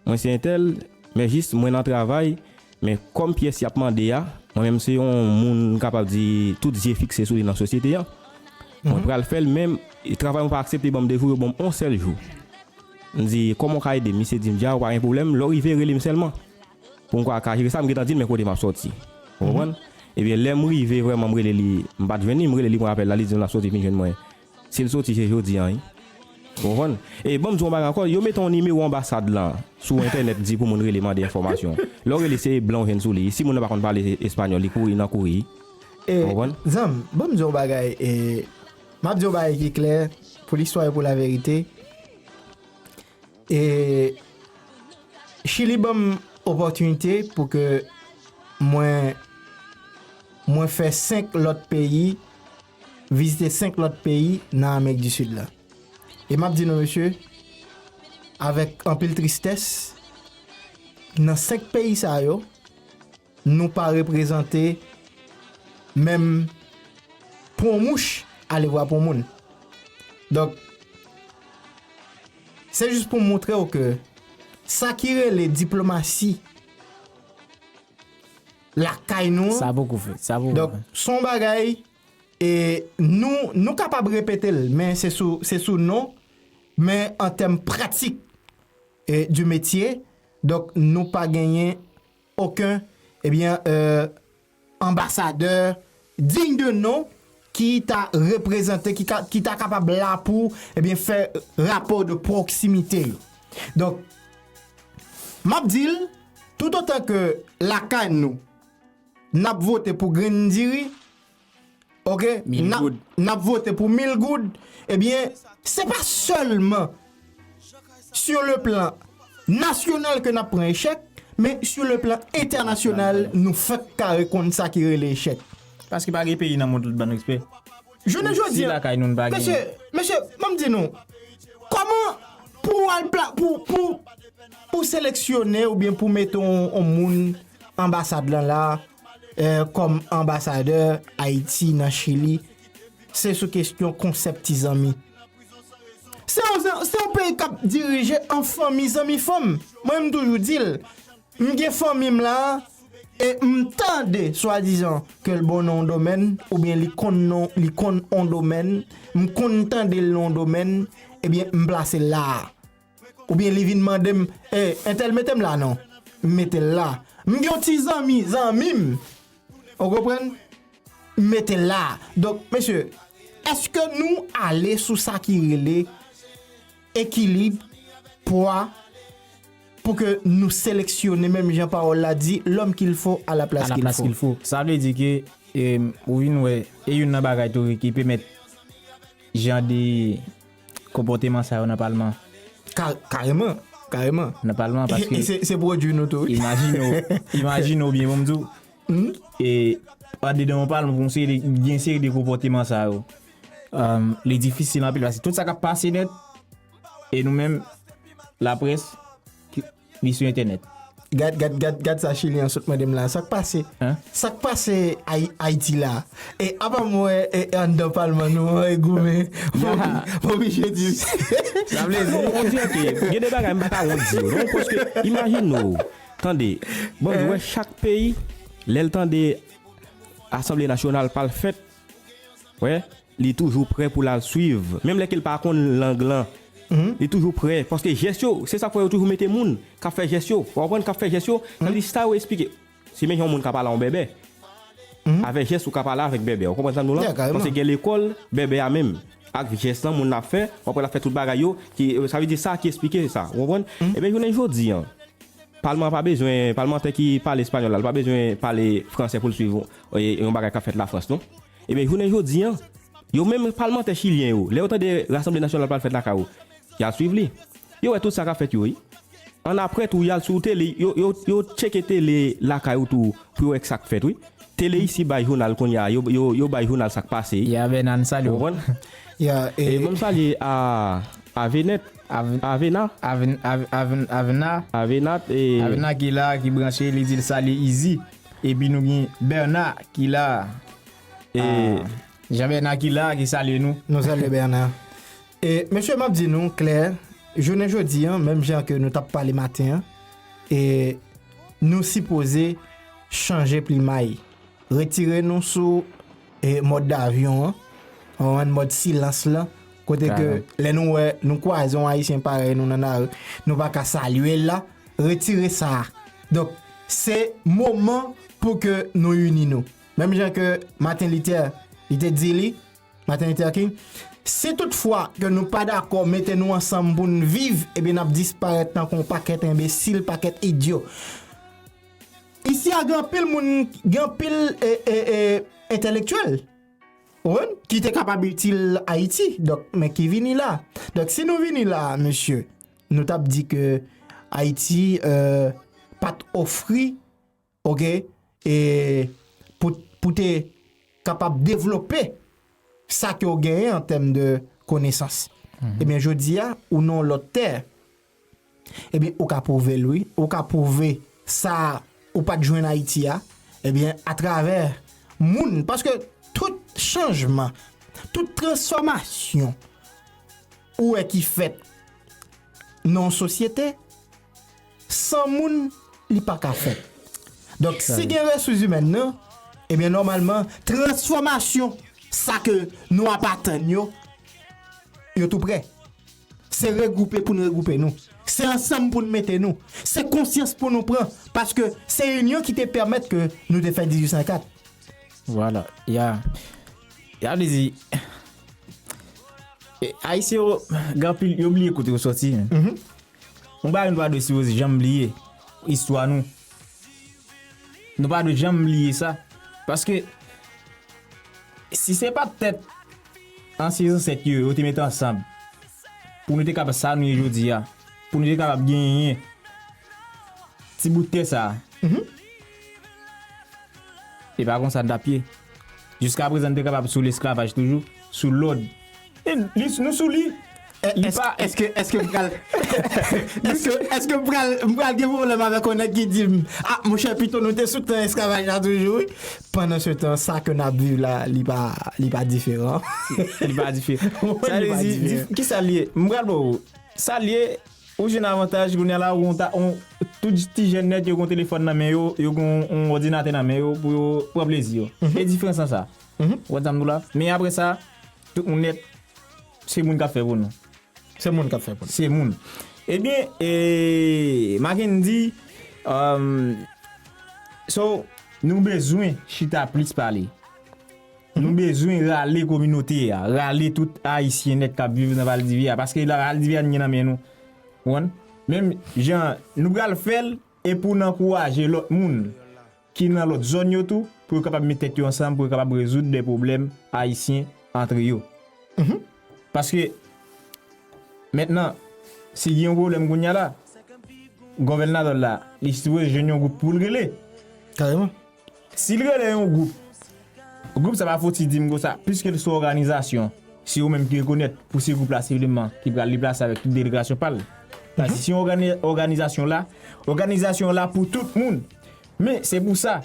mwen se entèl, men jis mwen nan travay, men kòm pyès y ap mande a, mwen menm se yon moun, m kapab di, tout zye fikse sou li nan sosyete an. Mwen pral fè l, men travay mwen pa aksepte ban m de jou, yo ban m yon sèl jou. M di, kòman w ka ede m? Misye di m, dja, ou pa gen pwoblèm, lè w rive, rele m sèlman. Pou m ka, ka jere sa, m gentan di l, men kote m ap sòti. Ou konprann? Ebyen, lè m rive, vrèman, m rele li, m pa t jwenn li, m rele li, mwen apèl la, li di m l ap sòti vin jwenn mwen. Si l soti, se jodi a, wi. Ou konprann? E ban m di w yon bagay ankò, yo mete yon nimewo anbasad lan sou entènèt, di pou moun rele mande enfòmasyon. Lè w rele, se blan w jwenn sou li. Si moun nan pa konn pale espanyòl, li kouri nan kouri. E, ou konprann? Zanm, ban m di w yon bagay, e, m ap di w yon bagay ki klè, pou listwa e pou laverite. E Chili ban m opòtinite pou ke mwen, mwen fè senk lòt peyi, vizite senk lòt peyi nan Amerik di Sid la. E m ap di nou, mesye, avèk anpil tristès, nan senk peyi sa yo, nou pa reprezante menm pou yon mouch, alevwa pou yon moun. Donk, se jis pou montre w ke sa ki rele diplomasi lakay nou an, Sa poko fèt, sa poko donk, fèt. Se yon bagay, e nou, nou kapab repete l, men se sou, se sou non, men an tèm pratik, e, du métier, donk, nou pa genyen okenn, ebyen, e, anbasadè digne de nom ki ta reprezante, ki ka, ki ta kapab la pou, ebyen, fè rapò de pwoksimite yo. Donk, m ap di l, toutotan ke lakay nou, n ap vote pou grenn diri, oke, Mil n ap, goud. N ap vote pou mil goud, ebyen, se pa sèlman sur le plan national ke n ap pran echèk, men sur le plan entènasyonal, nou fèk kare konn sa ki rele echèk. Paske pa gen peyi nan mond tout ban respè. Jounen jodi a, lakay nou n pa gen. Mesye, mesye, ban m di nou, kòman pou w al pla-, pou, pou, pou seleksyone oubyen pou mete yon, yon moun anbasad lan la, e, kòm anbasadè Ayiti nan Chili, se sou kesyon konsèp ti zanmi. Se yon, se yon peyi k ap dirije an fanmi zanmi fanm. Mwen, m toujou di l, m gen fanmi m la, E m tande swadizan ke l bon nan yon domèn, oubyen li konn non, li konn yon domèn, m konn tande l nan yon domèn, ebyen m plase l la a. Oubyen li vin mande m, e, entèl mete m la non, m mete l la. M gen yon ti zanmi, zanmi m, ou konprann? M mete l la. Donk, mesye, èske nou ale sou sa ki rele ekilib, pwa, pou ke nou seleksyone, menm jan pawòl la di, l'homme qu'il faut à la place qu'il faut. Sa vle di ke, e, ou vin wè, e youn nan bagay tou ki pèmèt jan de konpòteman sa yo nan palman. Ka-, kareman, kareman. Nan palman, paske e se, se pwodui nou tou, wi. Imajine w, imajine w byen, bon, m di w, e, andedan yon palman, pou yon seri de, gen seri de konpòteman sa yo. Um, li difisil anpil, paske tout sa k ap pase nèt, e nou menm, laprès, ki, li sou entènèt. Gad, gad, gad, gad sa Chilyen an sot mande m la. Sa k pase? Hein? Sa k pase Ay-, Ayiti la? E apa m wè, e, e anndan palman nou an, e goumen. Bobby, Bobby Chedis. Sa vle di, on dirait que gen de bagay m pa ka wont di yo. Non, paske imajine w, tande, bon, wè chak peyi, lè l tande Asanble Nasyonal pa l fèt, wè, li toujou prè pou l al swiv. Menm lè ke l pa konn lang lan, li toujou prè. Paske jès yo, se sa k fè yo toujou mete moun k ap fè jès yo. Ou konprann, k ap fè jès yo, sa vle di sa yo esplike. Se menm jan yon moun ka pale a yon bèbè. Avèk jès ou ka pale avèk bèbè. Ou konprann sa m di w lan? Paske gen lekòl bèbè a menm. Ak jès lan, moun nan ap fè, ou konprann, l ap fè tout bagay yo, ki, sa vle di sa ki esplike sa. Ou konprann? Ebyen, jounen jodi an, palman an pa bezwen, palmantè ki pale espanyòl la, li pa bezwen pale fransè pou l swiv, e, yon bagay k ap fèt Lafrans, non. Ebyen, jounen jodi an, yo menm palmantè chilyen yo, lè yo tande Rasanble Nasyonal pral fèt lakay ou, y al swiv li. Yo wè tout sa k ap fèt yo, wi. Annapre tou, y al sou tele, yo, yo, yo tcheke tele lakay ou tou, pou yo wè k sa k fèt, wi. Tele isi bay jounal kounye a, yo, yo, yo bay jounal sa k pase. Ya, Bènan, salye w. Ou konprann? Ya, e, e bon, m salye a, a Venèt, Ave-, Avena. Aven-, Ave-, Aven-, Avena. Avenat, e Avena ki la, ki branche, li di l salye Izi. Epi nou gen Bèna ki la. E a, Jean Bèna ki la, ki salye nou. Nou salye Bèna. E, mesye, m ap di nou klè, jounen jodi an, menm jan ke nou t ap pale maten an, e nou sipoze chanje plimay. Retire nou sou, e, mòd avyon an, ou konprann, mòd silans lan, kote ke lè nou wè, nou kwaze yon Ayisyen parèy nou nan lari, nou pa ka salye l la, retire sa a. Donk, se moman pou ke nou ini nou. Menm jan ke Martin Luther, li te di li, Martin Luther King, si toutfwa ke nou pa dakò mete nou ansanm pou n viv, ebyen n ap disparèt tankou yon pakèt enbesil, pakèt idyo. Isi a gen anpil moun, gen anpil, e, e, e, entèlektyèl, ou konprann, ki te kapab itil Ayiti, donk, men ki vini la. Donk, si nou vini la, mesye, nou t ap di ke Ayiti, e, pa t ofri, oke, e, pou, pou te kapab devlope sa ke w genyen an tèm de konesans. Ebyen, jodi a, ou nan yon lòt tè, ebyen, ou ka pwouve l, wi. Ou ka pwouve sa ou pa t jwenn Ayiti a, ebyen, atravè moun. Paske tout chanjman, tout transfòmasyon ou wè ki fèt nan yon sosyete, san moun, li pa ka fèt. Donk, si gen resous imèn nan, ebyen, nòmalman, transfòmasyon, sa ke nou ap atann yo, yo tou prè. Se regwoupe pou n regwoupe nou. Se ansanm pou n mete nou. Se konsyans pou nou pran. Paske se inyon ki te pèmèt ke nou te fè dizuit san kat. Vwala. Ya. Ya vle di, e, Ayisyen yo, gen anpil, yo bliye kote yo sòti. Mhm. Yon bagay nou pa dwe sipoze janm bliye, istwa nou. Nou pa dwe janm bliye sa. Paske, si se pa t tèt ansyen zansèt yo, yo te mete ansanm, pou nou te kapab sa nou ye jodi a, pou nou te kapab genyen ti bout tè sa a. Mhm. E pa konsa n t ap ye. Jiska prezan, n te kapab sou lesklavaj toujou, sou lòd. E li, nou sou li. E, li èske, pa èske, èske m pral, èske, èske m pral, m pral gen pwoblèm avèk yon nèg ki di m, "A, monchè, pito nou te sou tan esklavaj la toujou, wi." Pandan se tan, sa ke n ap viv la, li pa, li pa diferan. Li pa diferan. Sa vle di, kisa l ye? M pral ba w. Sa l ye, ou jwenn avantaj, kounye a la, ou ta, ou, Tout ti jèn nèt yo gen yon telefòn nan men yo, yo gen yon, yon òdinatè nan men yo pou yo pran plezi yo. E diferans lan sa. Ou konprann sa m di w la? Men apre sa, tout moun nèt, se moun k ap fè pou nou. Se moun k ap fè pou nou. Se moun. Ebyen, e, Mackendy, um, so, nou bezwen chita plis pale. Nou bezwen rale kominote a, rale tout Ayisyen nèt k ap viv nan Valdivya, paske la Valdivya n gen nan men nou. Ou konprann? Menm jan nou pral fè l, e pou n ankouraje lòt moun ki nan lòt zòn yo tou, pou yo kapab met tèt yo ansanm, pou yo kapab rezoud de pwoblèm ayisyen antre yo. Paske, mentnan, si gen yon pwoblèm kounye a la, gòvènadò la, li sipoze jwenn yon gwoup pou l rele. Kareman. Si l rele yon gwoup, gwoup sa pa fouti di m konsa, piske l se yon òganizasyon, se yo menm ki rekonèt pou se gwoup la sèlman ki pral deplase avèk tout delegasyon pa l. Paske si yon ògani-, òganizasyon la, òganizasyon la pou tout moun. Men, se pou sa,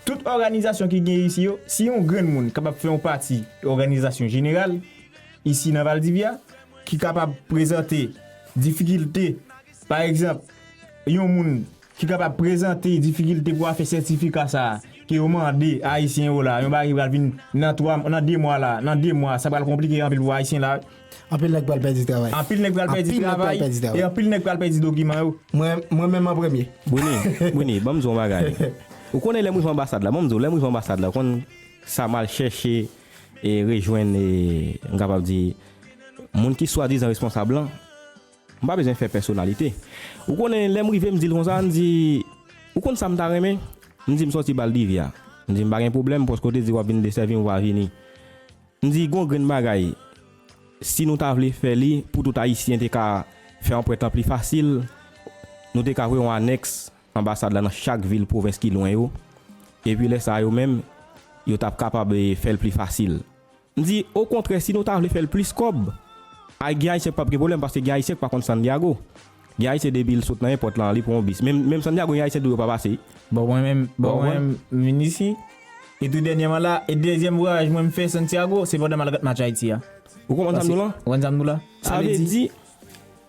tout òganizasyon ki gen isi yo, si yon grenn moun kapab fè yon pati òganizasyon jeneral, isi nan Valdivya, ki kapab prezante difikilte, pa egzanp, yon moun ki kapab prezante difikilte pou afè sètifika sa a, ke yo mande Ayisyen yo la, yon bagay ki pral vin nan twa, nan de mwa la, nan de mwa, sa pral konplike anpil pou Ayisyen la. Anpil nèg pral pèdi travay. Anpil nèg pral pèdi travay, e anpil nèg pral pèdi dokiman yo. Mwen, mwen menm an premye. Brini, Brini, ban m di w yon bagay. Ou konnen lè m rive anbasad la, ban m di w, lè m rive anbasad la, ou konn sa m al chèche e rejwenn, e, m kapab di, moun ki swadizan responsab lan, m pa bezwen fè pèsonalite. Ou konnen, lè m rive, m di l konsa, m di, ou konn sa m ta renmen? M di, m sòti Valdivya. M di, m pa gen pwoblèm, paske w te di w ap vin desèvi m, ou pa vini. M di, gon grenn bagay, si nou ta vle fè li, pou tout Ayisyen te ka fè anprent lan pli fasil, nou te ka voye yon anèks anbasad la nan chak vil pwovens ki lwen yo. Epi lè sa a yo menm, yo t ap kapab, e, fè l pli fasil. M di, okontrè, si nou ta vle fè l plis kòb, ay, gen Ayisyen k p ap gen pwoblèm, paske gen Ayisyen k pa konn Santiago. Gen Ayisyen depi l sot nan èpòt lan, li pran yon bis. Menm, menm Santiago, gen Ayisyen tou yo pa pase. Bon, mwen menm, bon, mwen menm, m vin isi. E tou dènyèman la, e dezyèm vwayaj mwen m fè Santiago, se pandan m al gad match Ayiti a. Ou konprann sa m di w lan? Ou konprann sa m di w la? Sa vle di,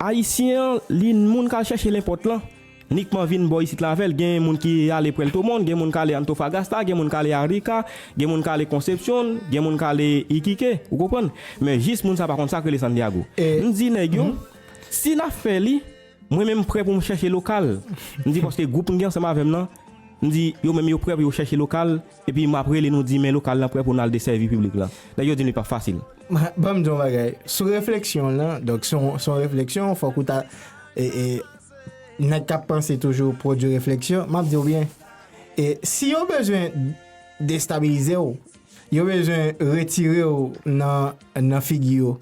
Ayisyen an, li moun k al chèche lenpòt lan, nikman vin bò isit la avè l. Gen moun ki ale Puerto Montt, gen moun k ale Antofagasta, gen moun k ale Arica, gen moun k ale Concepción, gen moun k ale Iquique, ou konprann? Men jis moun sa pa konn sa k rele Santiago. M di nèg yo, si n ap fè li, mwen menm m prè pou m chèche lokal. M di paske gwoup m gen ansanm avè m nan, m di yo menm yo prè pou yo chèche lokal, epi m ap rele nou di men lokal lan prè pou n al desèvi piblik la. Nèg yo di m li p ap fasil. Ban m di yon bagay. Sou refleksyon w lan, donk, se yon, se yon refleksyon, fòk ou ta, e, e, nèg k ap panse toujou pwodui refleksyon, m ap di w byen, e, si yo bezwen destabilize w, yo bezwen retire w nan, nan figi yo.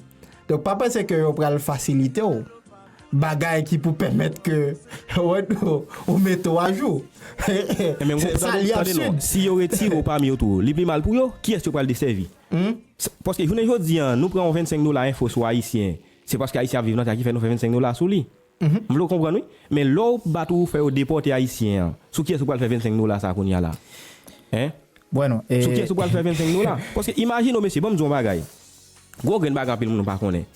Donk, pa panse ke yo pral fasilite w bagay ki pou pèmèt ke ou, ou mete w ajou. Ebyen, se sa, tande, li tande non, absid. Si yo retire w pami yo tou, li pi mal pou yo, kiyès yo pral desèvi? S-, paske jounen jodi a, nou pran yon vennsenk dola enfo sou Ayisyen, se paske Ayisyen ap viv nan tè a ki fè nou fè vennsenk dola sou li. M vle w konprann, wi. Men lè w bat ou fè yo depòte Ayisyen an, sou kiyès ou pral fè vennsenk dola sa kounye a la? Hein? Sou kiyès ou pral fè vennsenk dola? Paske imajine w, mesye, ban m di w yon bagay. Gwo grenn bagay anpil moun pa konnen.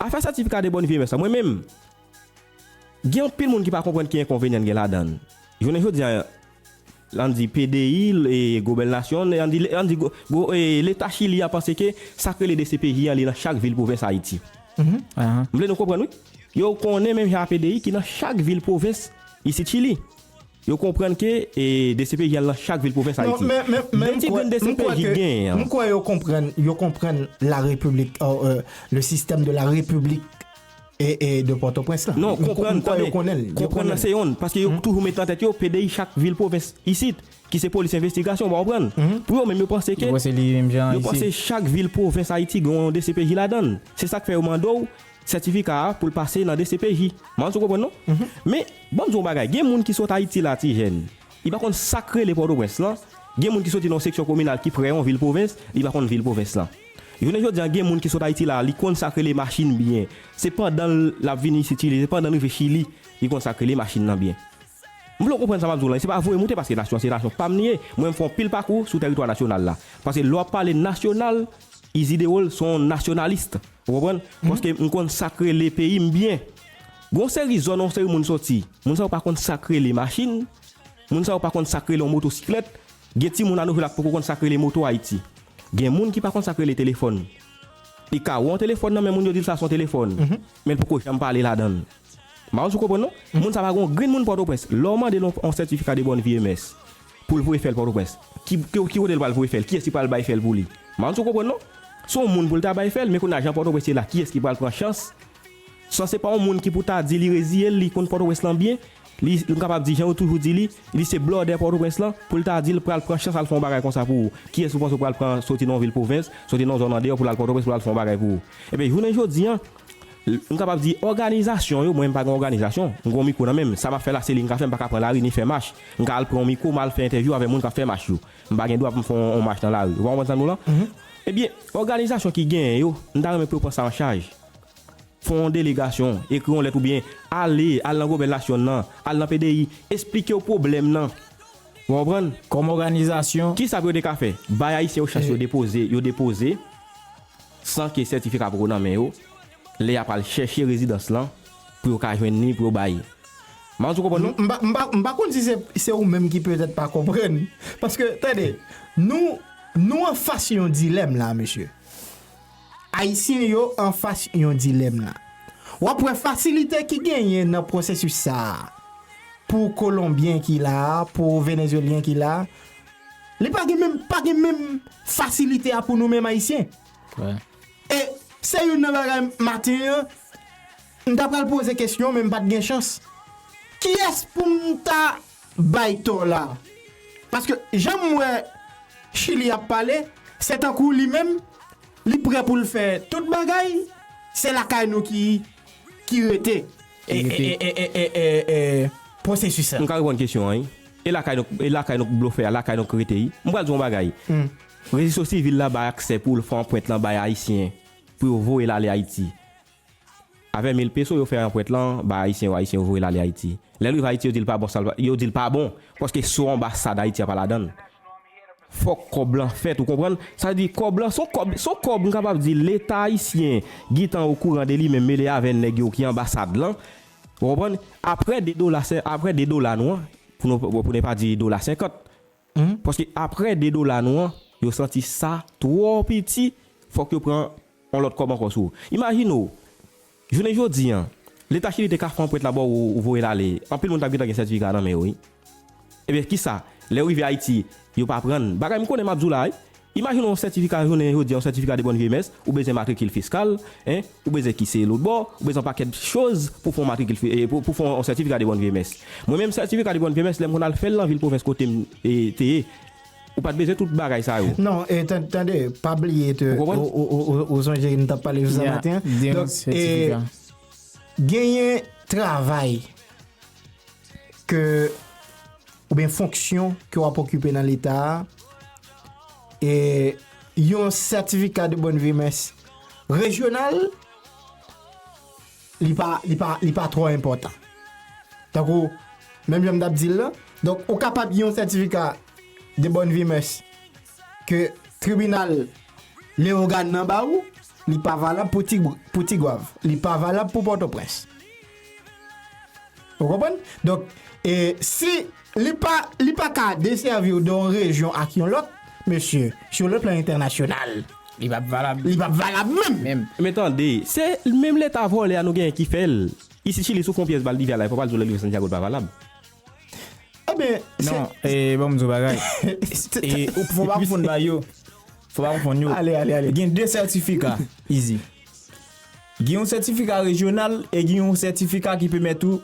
Afè sètifika de bonne vieillesse la, mwen menm, gen anpil moun ki pa konprann ki enkonvenyan gen ladan l. Jounen jodi a, ann di P D I, e, Gobèl Nasyon, ann di, ann di gwo, gwo, e, Leta Chili a panse ke sa k rele D C P J an, li nan chak vil pwovens Ayiti. M vle nou konprann, wi. Yo konnen menm jan a P D I ki nan chak vil pwovens isit Chili. Yo konprann ke, e, D C P J an nan chak vil pwovens Ayiti. De ti grenn D C P J k genyen an. M kwè yo konprann, yo konprann la République, euh, euh, le système de la République e, e de Pòtoprens la. Non, konprann, tande, konprann nan se yonn, paske yo toujou met nan tèt yo P D I chak vil pwovens isit, ki se polis envestigasyon, w konprann? Pou yo menm, yo panse ke, yo panse chak vil pwovens Ayiti gen yon D C P J ladan l. Se sa k fè yo mande w sètifika a pou l pase nan D C P J. M pa konn si w konprann non. Men, ban m di w yon bagay, gen moun ki sot Ayiti la, ti jèn, li pa konn sa k rele Pòtoprens lan. Gen moun ki soti nan yon seksyon kominal ki prè yon vil pwovens, li pa konn vil pwovens lan. Jounen jodi a, gen moun ki sot Ayiti la, li konn sa k rele machin byen. Se pandan l ap vin isit Chili, se pandan l rive Chili, li konn sa k rele machin nan byen. M vle w konprann sa m ap di w lan, se pa voye moute paske nasyon se nasyon pa m li ye. Mwen, m fè yon pil pakou sou tèritwa nasyonal la. Paske lè w ap pale nasyonal, Isidéol se yon nasyonalis. Ou konprann? Paske m konn sa k rele peyi m byen. Gon seri zòn, yon seri moun soti. Moun sa yo pa konn sa k rele machin. Moun sa yo pa konn sa k rele yon motosiklèt. Gen timoun a nou jodi a k poko konn sa k rele moto Ayiti. Gen moun ki pa konn sa k rele telefòn. Li ka wè yon telefòn nan men moun yo di l sa se yon telefòn. Men l poko janm pale ladan l. M pa konn si w konprann non. Moun sa pa gen yon grenn moun Pòtoprens. Lè w mande l yon, yon sètifika de bòn vi e mès pou l voye fè l Pòtoprens, ki, ki, ki kote l pral voye fè l? Kiyès ki pral bay fè l pou li? M pa konn si w konprann non. Se yon moun pou l ta bay fè l, men kounye a jan Pòtoprens ye la, kiyès ki pral pran chans? Sa se pa yon moun ki pou ta di li reziye l, li konn Pòtoprens lan byen. Li, m kapab di, jan yo toujou di li, li se blòdè Pòtoprens lan, pou l ta di l pral pran chans al fè yon bagay konsa pou ou. Kiyès ou panse w pral pran soti nan yon vil pwovens, soti nan yon zòn andeyò pou l al Pòtoprens pou l al fè yon bagay pou ou? Ebyen, jounen jodi a, m kapab di òganizasyon yo, mwen m pa gen òganizasyon, m gen yon mikwo nan men m. Sa m ap fè la, se li m ka fè, m pa ka pran lari ni fè mach. M ka al pran yon mikwo, m al fè entèvyou avèk moun k ap fè mach yo. M pa gen dwa pou m fè yon, yon mach nan lari. Ou pa konprann sa m di w lan? Ebyen, òganizasyon ki genyen yo, m ta renmen pou yo pran sa an chaj. Fè yon delegasyon, ekri yon lèt oubyen ale, al nan gomèt Lasyonn nan, al nan P D I, esplike yo pwoblèm nan. Ou konprann? Kòm òganizasyon. Kisa pou yo te ka fè? Bay ayisyen yo chans yo depoze, yo depoze, san ke sètifika poko nan men yo, lè y ap al chèche rezidans lan, pou yo ka jwenn li, pou yo bay. M pa konn si w konprann non? M pa, m pa, m pa konn si se, se ou menm ki petèt pa konprann. Paske, tande, nou, nou anfas yon dilèm la, mesye. Ayisyen yo anfas yon dilèm la. W ap wè fasilite ki genyen nan pwosesis sa a. Pou Kolonbyen ki la a, pou Venezuelyen ki la a, li pa gen menm, pa gen menm fasilite a pou nou menm Ayisyen. E se youn nan bagay maten an, m ta pral poze kesyon, men m pa t gen chans. Kiyès pou m ta bay tò la? Paske jan m wè Chili ap pale, se tankou li menm, li prè pou l fè tout bagay, se lakay nou ki, ki rete. E, e, e, e, e, e, e, pwosesis la. M ka reponn kesyon an, wi. E lakay nou, e lakay nou k blofè a, lakay nou k rete, wi. M pral di w yon bagay. Reziso sivil la bay aksè pou w fè anprent lan bay Ayisyen, pou yo voye l ale Ayiti. Avèk mil peso, yo fè anprent lan, bay Ayisyen yo, Ayisyen yo voye l ale Ayiti. Lè l rive Ayiti, yo di l pa bon, sa l pa, yo di l pa bon, paske se yon anbasad Ayiti a pa ladan l. Fòk kòb lan fèt, ou konprann? Sa vle di kòb lan, se yon kòb, se yon kòb, m kapab di, Leta ayisyen gentan okouran de li menm mele avè nèg yo ki anbasad lan. Ou konprann? Apre de dola, se, apre de dola nou an, pou nou, pou ne pa di dola senkant. Paske apre de dola nou an, yo santi sa twò piti, fòk yo pran yon lòt kòb ankò sou ou. Imajine w, jounen jodi a, Leta Chili te ka fè anprent la ba w, ou voye l ale, anpil moun t ap gentan gen sètifika nan men yo, wi. Ebyen, kisa? Lè yo rive Ayiti, yo pa pran l. Bagay m konnen m ap di w la, wi. Imajine w yon sètifika, jounen jodi a, yon sètifika de bòn vye mès, ou bezwen matrikil fiskal, en, ou bezwen kise lòtbò, ou bezwen pakèt choz pou fè yon matrikil fi-, e, pou, pou fè yon sètifika de bòn vye mès. Mwen menm, sètifika de bòn vye mès, lè m konn al fè l nan vil pwovens kote m, e, te ye, ou pa t bezwen tout bagay sa yo. Non, e, tan-, tande, pa bliye ke ou, ou, ou, ou, ou sonje nou t ap pale sou sa maten an. Donk, e, genyen travay ke, oubyen fonksyon ke w ap okipe nan Leta a, e yon sètifika de bòn vye mès rejyonal, li pa, li pa, li pa twò enpòtan. Tankou, menm jan m t ap di l lan, donk, ou kapab gen yon sètifika de bòn vye mès ke tribinal Leyogàn nan ba ou, li pa valab pou Ti, pou Tigwav, li pa valab pou Pòtoprens. Ou konprann? Donk, e, si li pa, li pa ka desèvi w de yon rejyon ak yon lòt, mesye, sur le plan international, li p ap valab. Li p ap valab menm. Menm. Men tande, se menm Leta vòlè a nou genyen ki fè l. Isi Chili, si w fè yon pyès bal divya la, e fò w pral di w lè l rive Santiago l pa valab. Ebyen, se... Non, e, ban m di w bagay. E, ou, fò pa konfonn bagay yo. Fò pa konfonn yo. Ale, ale, ale. Gen de sètifika, Izi. Gen yon sètifika rejyonal e gen yon sètifika ki pèmèt ou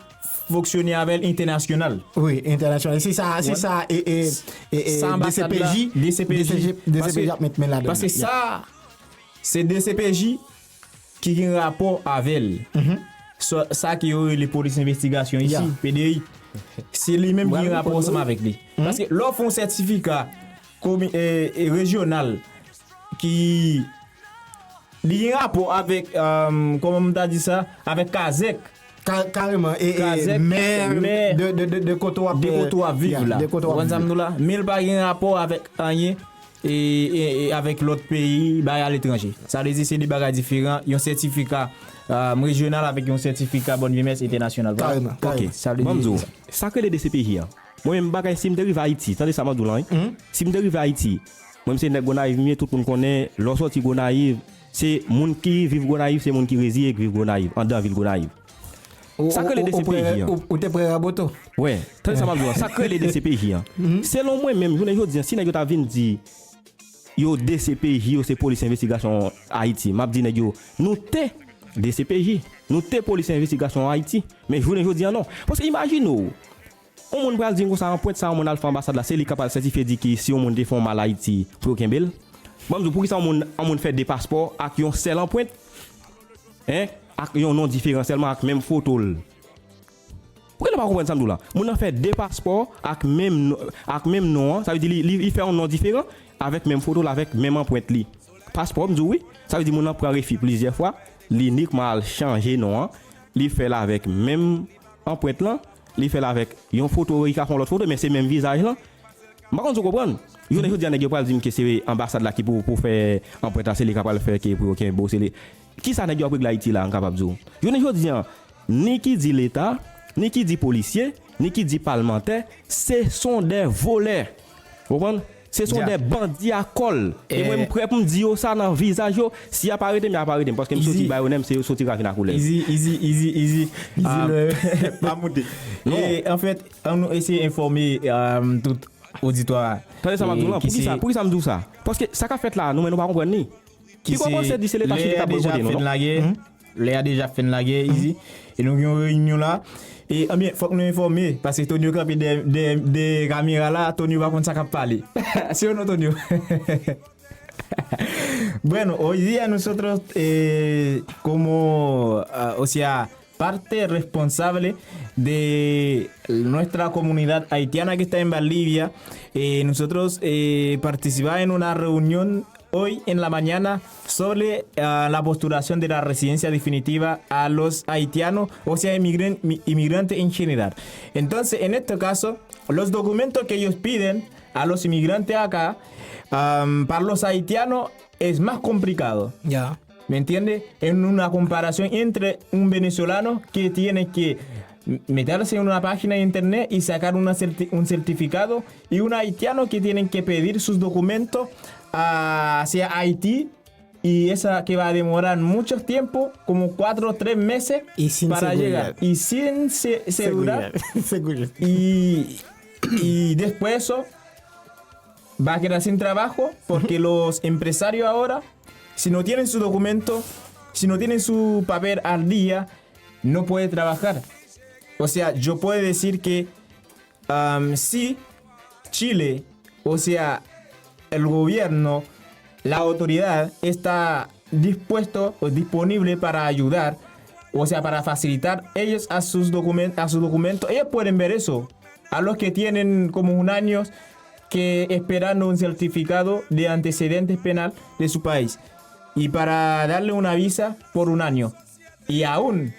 fonksyone avè l entènasyonal. Wi, entènasyonal. Se sa, se sa, e, e, e, e, sa anbasad la, D C P J, D C P J, D C P J ap met men ladan. Paske sa, se D C P J ki gen rapò avè l. Sa, sa ke yo rele polis envestigasyon isi, P D I. Se li menm ki gen rapò ansanm avèk li. Paske lè w fè yon sètifika komi-, e, e, rejyonal ki li gen rapò avèk, e, kòman m ta di sa, avèk kazèk. Ka-, kareman, e, e, kazèk, mè, mè de, de, de, de kote w ap, de kote w ap viv la. De kote w ap viv. Ou konprann sa m di w la? Men l pa gen rapò avèk anyen e, e, e avèk lòt peyi, bay aletranje. Sa vle di se de bagay diferan, yon sètifika, um, rejyonal avèk yon sètifika bòn vye mès entènasyonal. Vwala. Kareman, Ok, kareman. sa vle Ban m di di w, sa k rele D C P J an. Mwen menm bagay, si m te rive Ayiti, tande sa m ap di w lan, wi. Si m te rive Ayiti, mwen m se nèg Gonayiv m ye, tout moun konnen, lè w sòti Gonayiv, se moun ki viv Gonayiv, se moun ki reziye, ki viv Gonayiv, anndan vil Gonayiv. Sa k rele D C P J an. Ou te prè Raboto. Wè, tande sa m ap di w lan, sa k rele D C P J an. Selon mwen menm, jounen jodi an, si nèg yo ta vin di yo D C P J, yo se polis envestigasyon Ayiti, m ap di nèg yo, nou te D C P J, nou te polis envestigasyon Ayiti, men jounen jodi an non. Paske imajine w, yon moun pral di m konsa anprent sa yon moun al fè anbasad la, se li k ap al sètifye di ki si yon moun te fè yon mal Ayiti pou yo kenbe l. Ban m di w, poukisa yon moun, yon moun fè de paspò ak yon sèl anprent, en, ak yon non diferan sèlman ak menm foto l? Poukisa nou pa konprann sa m di w la? Moun nan fè de paspò ak menm, ak menm non an, sa vle di li, li, li fè yon non diferan avèk menm foto l, avèk menm anprent li. Paspò, m di w wi, sa vle di moun nan pran refi plizyè fwa, li inikman al chanje non an, li fè l avèk menm anprent lan, li fè l avèk yon foto, li ka fè yon lòt foto, men se menm vizaj lan. M pa konn si w konprann. Jounen jodi a, nèg yo pral di m ke se anbasad la ki pou, pou fè anprent la, se li k ap pral fè ke pou yo kenbe w, se li. Kisa nèg yo ap regle Ayiti la, m kapab di w? Jounen jodi a, ni ki di Leta, ni ki di polisye, ni ki di palmantè, ce sont des voleurs. Ou konprann? Ce sont des bandits à col. E mwen, m prè pou m di yo sa nan vizaj yo. Si y ap arete m, y ap arete m. Paske m soti Bayonè, m se yo soti Ravin a Koulèv. Easy, easy, easy, easy, easy. Ah, le- pa moute. Non. E an fèt, an nou eseye enfòme um, tout oditwa. Tande sa m ap di w lan. Poukisa, poukisa m di w sa? Paske sa k ap fèt la, nou menm nou pa konprann li. Ki kòmanse di se Leta Chili k ap bòykote nou, non? Lè a deja fin lage, easy. E nou gen yon reyinyon la. E anbyen, fòk nou enfòme, paske Tonio kanpe de, de, de kamera la, Tonio pa konn sa k ap pale. Se ou non, Tonio? Bueno, hoy día nosotros, eh, como, ah, o sea, parte responsable de nuestra comunidad haitiana que está en Valdivia, eh, nosotros eh, participamos en una reunión hoy en la mañana sobre ah, la postulación de la residencia definitiva a los haitianos, o sea, inmigrantes en general. Entonces, en este caso, los documentos que ellos piden a los inmigrantes acá, am, para los haitianos es más complicado. Ya. ¿Me entiendes? En una comparación entre un venezolano que tiene que meterse en una página de internet y sacar una certi- un certificado y un haitiano que tienen que pedir sus documentos hacia Haití y esa que va a demorar mucho tiempo, como cuatro o tres meses Y sin para seguridad. Llegar. Y sin se- seguridad. Seguridad. Y, y después eso va a quedar sin trabajo porque los empresarios ahora, si no tienen su documento, si no tienen su papel al día, no puede trabajar. O sea, yo puedo decir que um, si Chile, o sea, el gobierno, la autoridad está dispuesto o disponible para ayudar, o sea, para facilitar ellos a sus, documen- a sus documentos, ellos pueden ver eso. A los que tienen como un año que esperando un certificado de antecedentes penal de su país y para darle una visa por un año. Y aún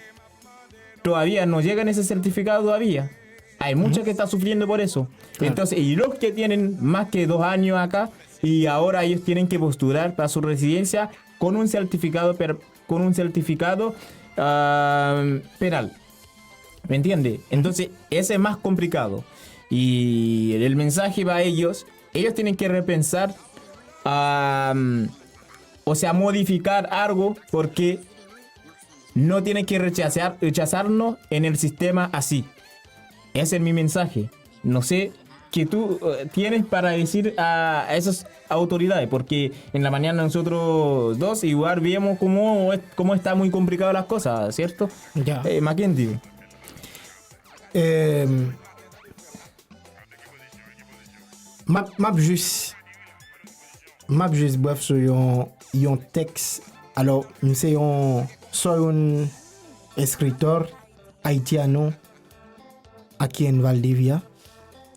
todavía no llegan ese certificado todavía. Hay muchos que están sufriendo por eso. Entonces, y los que tienen más que dos años acá, y ahora ellos tienen que postular para su residencia con un certificado, per- con un certificado ah, penal. ¿Me entiendes? Entonces, ese es más complicado. Y el mensaje para ellos, ellos tienen que repensar, ah, o sea, modificar algo porque no tienen que rechazar, rechazarnos en el sistema así. Ese es mi mensaje. No sé qué tú eh, tienes para decir a, a esas autoridades, porque en la mañana nosotros dos igual vemos cómo, es- cómo está muy complicado las cosas, ¿cierto? Ya. Eh, Mackendy. Em, m ap, m ap jis m ap jis brèf sou yon, yon tèks. Alò, m se yon, soy un escritor haitiano aquí en Valdivia.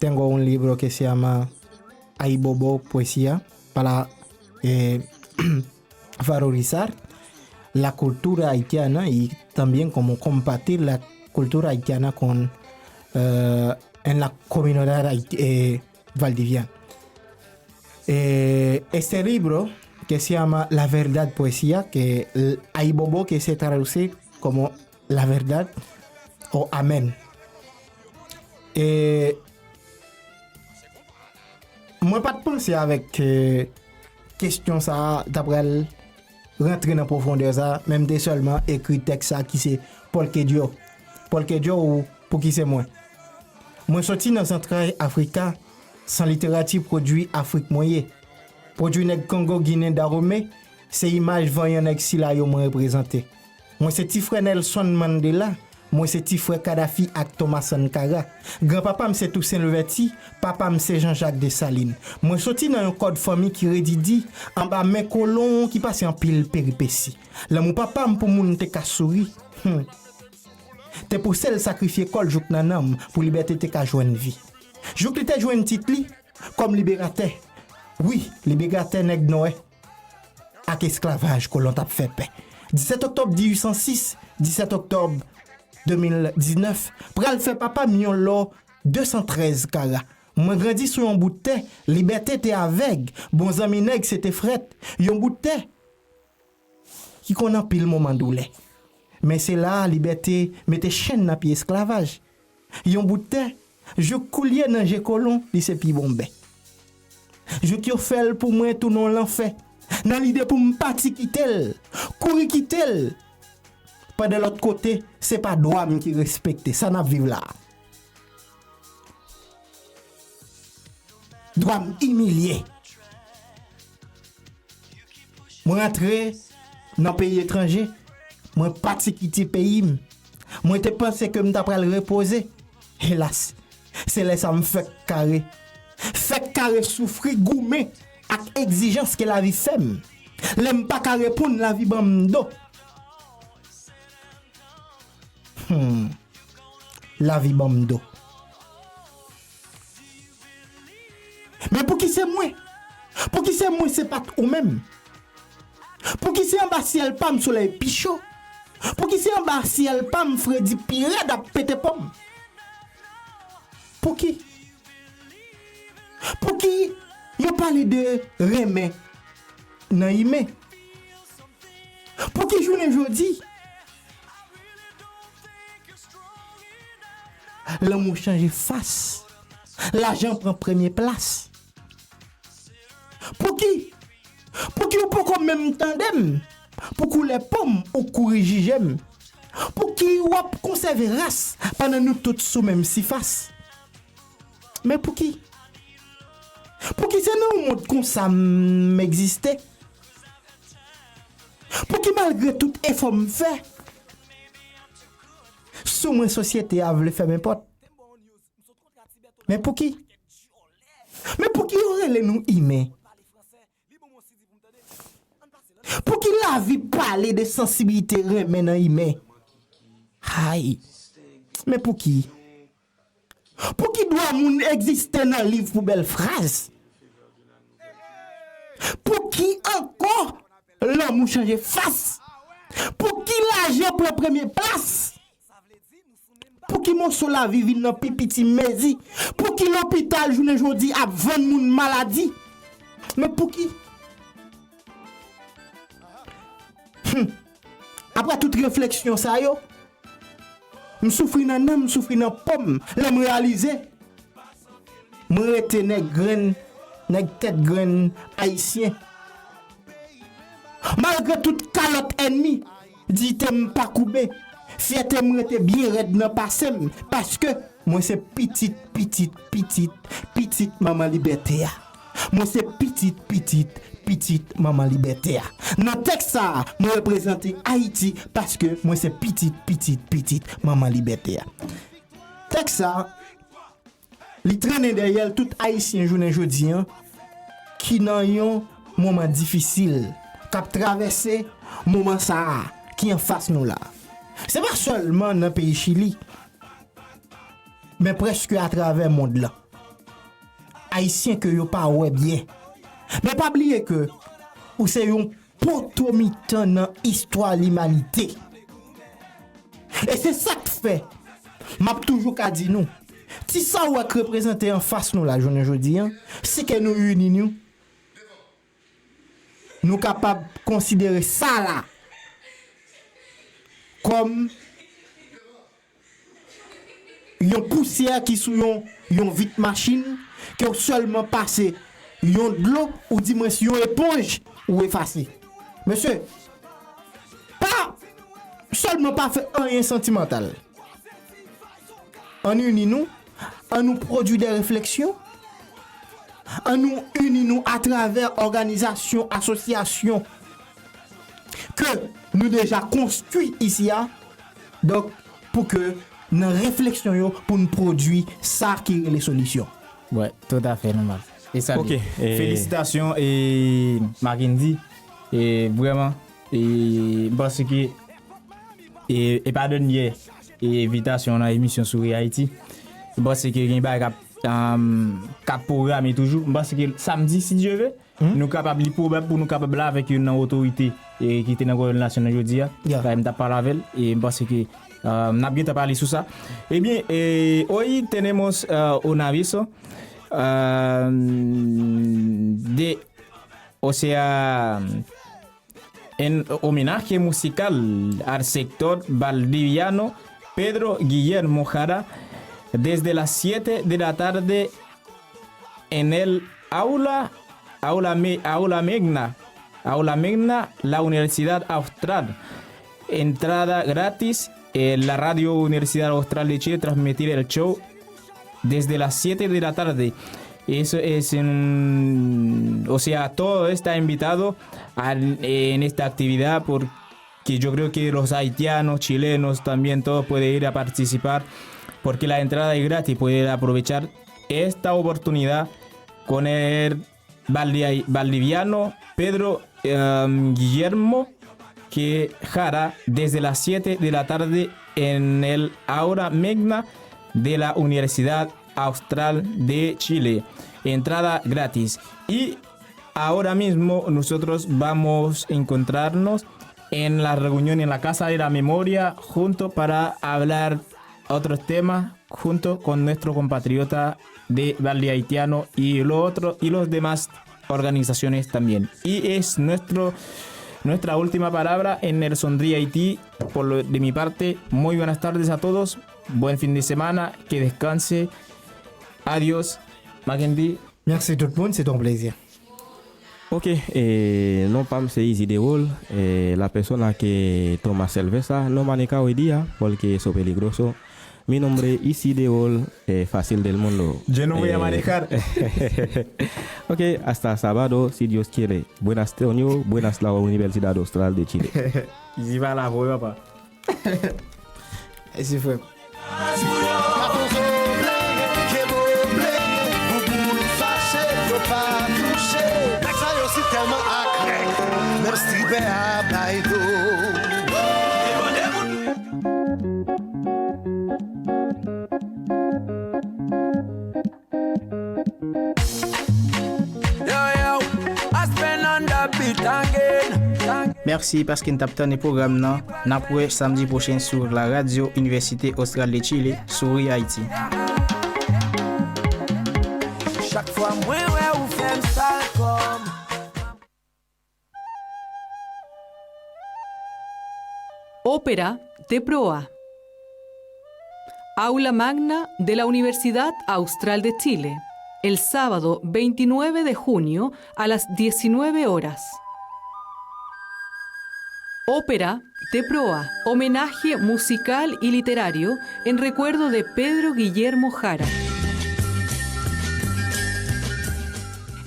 Tengo un libro que se llama Aibobo Poesía para eh, valorizar la cultura haitiana y también como compartir la cultura haitiana con eh, en la comunidad haiti- eh, valdiviana. Eh, este libro, que se llama La Verdad Poesía, que l- Ayibobo que se traduce como La Verdad o Amén. Eh, mwen pa t panse avèk eh, kesyon sa a ta pral rantre nan pwofondè sa a, men m te sèlman ekri tèks sa a ki se Pòlkedyo. Pòlkedyo ou Pouki se mwen. Mwen soti nan zantray Afrika, san literati pwodui Afrik mwen ye. Pwodui nèg Kongo, Ginen, Dahomey, se imaj vanyan nèg sila yo mwen reprezante. Mwen se ti frè Nelson Mandela, mwen se ti frè Kadhafi ak Thomas Sankara. Granpapa m se Tousen Louvèti, papa m se Jean Jacques Dessalines. Mwen soti nan yon kòd fanmi ki redi di, anba men kolon ki pase anpil peripesi. Lanmou papa m pou moun te ka souri. Hmm. Te pouse l sakrifye kò l jouk nan nanm pou libète te ka jwenn vi. Jouk li te jwenn tit li kòm liberatè. Wi, liberatè nèg nwè ak esklavaj kolon t ap fè pè. Disèt oktòb dizuit san sis, disèt oktòb de mil diznèf, pral fè papa m yon lò de san trèz kara. Mwen grandi sou yon bout tè, libète te avèg, bon zanmi nèg se te frèt, yon bout tè ki konn anpil moman doulè. Men se la a libète mete chenn nan pye esklavaj. Yon bout tè, jouk koulye nan je kolon, li se pi bon bè. Jouk yo fè l pou mwen tounen yon lanfè. Nan lide pou m pati kite l, kouri kite l. Pandan lòt kote, se pa dwa m ki respekte. Sa n ap viv la a. Dwa m imilye. Mwen rantre nan peyi etranje. Mwen pati kite peyi m. Mwen te panse ke m ta pral repoze. Helas, se lè sa m fèk kare. Fèk kare soufri, goumen ak egzijans ke lavi fè m. Lè m pa ka reponn, lavi ban m do. Hmm. Lavi ban m do. Men pouki se mwen? Pouki se mwen, se pa t ou menm? Pouki se anba syèl pa m solèy pi cho? Pouki se anba syèl pa m fredi pi rèd ap pete pòm? Pouki? Pouki yo pale de renmen nan imen? Pouki jounen jodi lanmou chanje fas? Lajan pran premye plas. Pouki? Pouki ou poko menm tande m? Pou koulè po m ou kouri jije m? Pouki w ap konsève ras pandan nou tout sou menm sifas? Men pouki? Pouki se nan yon mond konsa m egziste? Pouki malgre tout efò m fè, sou mwen sosyete a vle fèmen pòt? Men pouki? Men pouki yo rele nou imen? Pouki lavi pale de sansibilite renmen nan imen? Hay! Men pouki? Pouki dwa moun egziste nan liv pou bèl fraz? Pouki ankò lanmou chanje fas? Pouki lajan pran premye plas? Pouki moso lavi vin nan pi piti mezi? Pouki lopital jounen jodi ap vann moun maladi? Men pouki? Hmm. Apre tout refleksyon sa yo, m soufri nan nanm, m soufri nan po m, lè m reyalize mwen rete nèg grenn, nèg tèt grenn ayisyen. Malgre tout kalòt ènmi, diyite m pa koube, fyète m rete byen rèd nan pase m, paske mwen se pitit, pitit, pitit, pitit Manman Libète a. Mwen se pitit, pitit, pitit Manman Libète a. Nan tèks sa a, mwen reprezante Ayiti paske mwen se pitit, pitit, pitit Manman Libète a. Tèks sa a, li trennen dèyè l tout Ayisyen jounen jodi a ki nan yon moman difisil, k ap travèse moman sa a ki anfas nou la. Se pa sèlman nan peyi Chili, men prèske atravè mond lan. Ayisyen ke yo pa wè byen. Men pa bliye ke ou se yon poto mitan nan istwa limanite. E se sa k fè m ap toujou ka di nou, ti sa w wè k reprezante anfas nou la jounen jodi a, si ke nou ini nou, nou kapab konsidere sa la kòm yon pousyè ki sou yon, yon vit machin, ke w sèlman pase yon dlo, ou dimwens yon eponj, ou efase. Mesye, pa sèlman pa fè anyen santimantal. Ann ini nou, ann nou pwodui de refleksyon, ann nou ini nou atravè òganizasyon, asosyasyon ke nou deja konstwi isi a, donk, pou ke nan refleksyon yo, pou n pwodui sa ki rele solisyon. Wè, toutafè nòmal. E sa Ok, li. E, felisitasyon, e, Mackendy. E, vrèman, e, m panse ke, e, e pa dènyè, e, envitasyon nan emisyon Souri Ayiti. M panse ke gen bagay k ap, um, k ap pwograme toujou. M panse ke samdi, si Dye ve, nou kapab li pwobab pou nou kapab la avèk youn nan otorite, e, ki te nan gouvènman nasyon nan jodi a. Yeah. Sa m t ap pale avè l, e m panse ke, uh, n ap gentan pale sou sa. Ebyen, e, hoy tenemos, uh, un aviso, uh, de, o sea, en homenaje musical al sector valdiviano Pedro Guillermo Jara desde las siete de la tarde en el aula, aula, me- aula magna, aula magna, la Universidad Austral. Entrada gratis. Eh, la Radio Universidad Austral de Chile transmitir el show desde las siete de la tarde. Eso es un, o sea, todo está invitado a- en esta actividad porque yo creo que los haitianos, chilenos, también todos pueden ir a participar porque la entrada es gratis, pueden aprovechar esta oportunidad con el valdi- valdiviano Pedro, em, Guillermo, que hará desde las siete de la tarde en el aula magna de la Universidad Austral de Chile. Entrada gratis. Y ahora mismo nosotros vamos a encontrarnos en la reunión en la Casa de la Memoria junto para hablar otros temas junto con nuestro compatriota de Valle Haitiano y lo otro, y los demás organizaciones también. Y es nuestro, nuestra última palabra en el Sonri Haití. Por lo- de mi parte, muy buenas tardes a todos, buen fin de semana, que descanse, adios, Mackendy. Merci tout le monde, c'est un plaisir. Ok, eh, non pa m se Easy Dewol, eh, la persona que toma cerveza no maneja hoy día, porque eso peligroso. Mi nombre Easy Dewol, eh, fácil del mundo. Yo no voy a manejar. Ok, hasta sábado, si Dios quiere. Buenas Tonio, buenas la Universidad Austral de Chile. Easy pa la vre papa. Esi frè m. Mèsi paske n t ap tann pwogram nan. N ap wè samdi pwochen sou la radyo Inivèsite Austral de Chile, Souri Haiti. Chak fwa mwen wè ou fè m sal kò m. Ópera de proa. Aula Magna de la Universidad Austral de Chile, el sábado veintinueve de junio a las diecinueve horas. Ópera de proa, homenaje musical y literario en recuerdo de Pedro Guillermo Jara.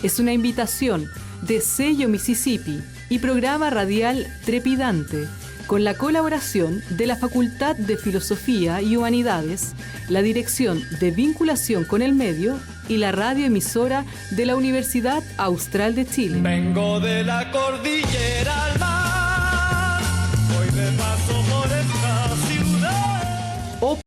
Es una invitación de Sello Mississippi y programa radial Trepidante, con la colaboración de la Facultad de Filosofía y Humanidades, la Dirección de Vinculación con el Medio y la radioemisora de la Universidad Austral de Chile. Vengo de la cordillera al mar.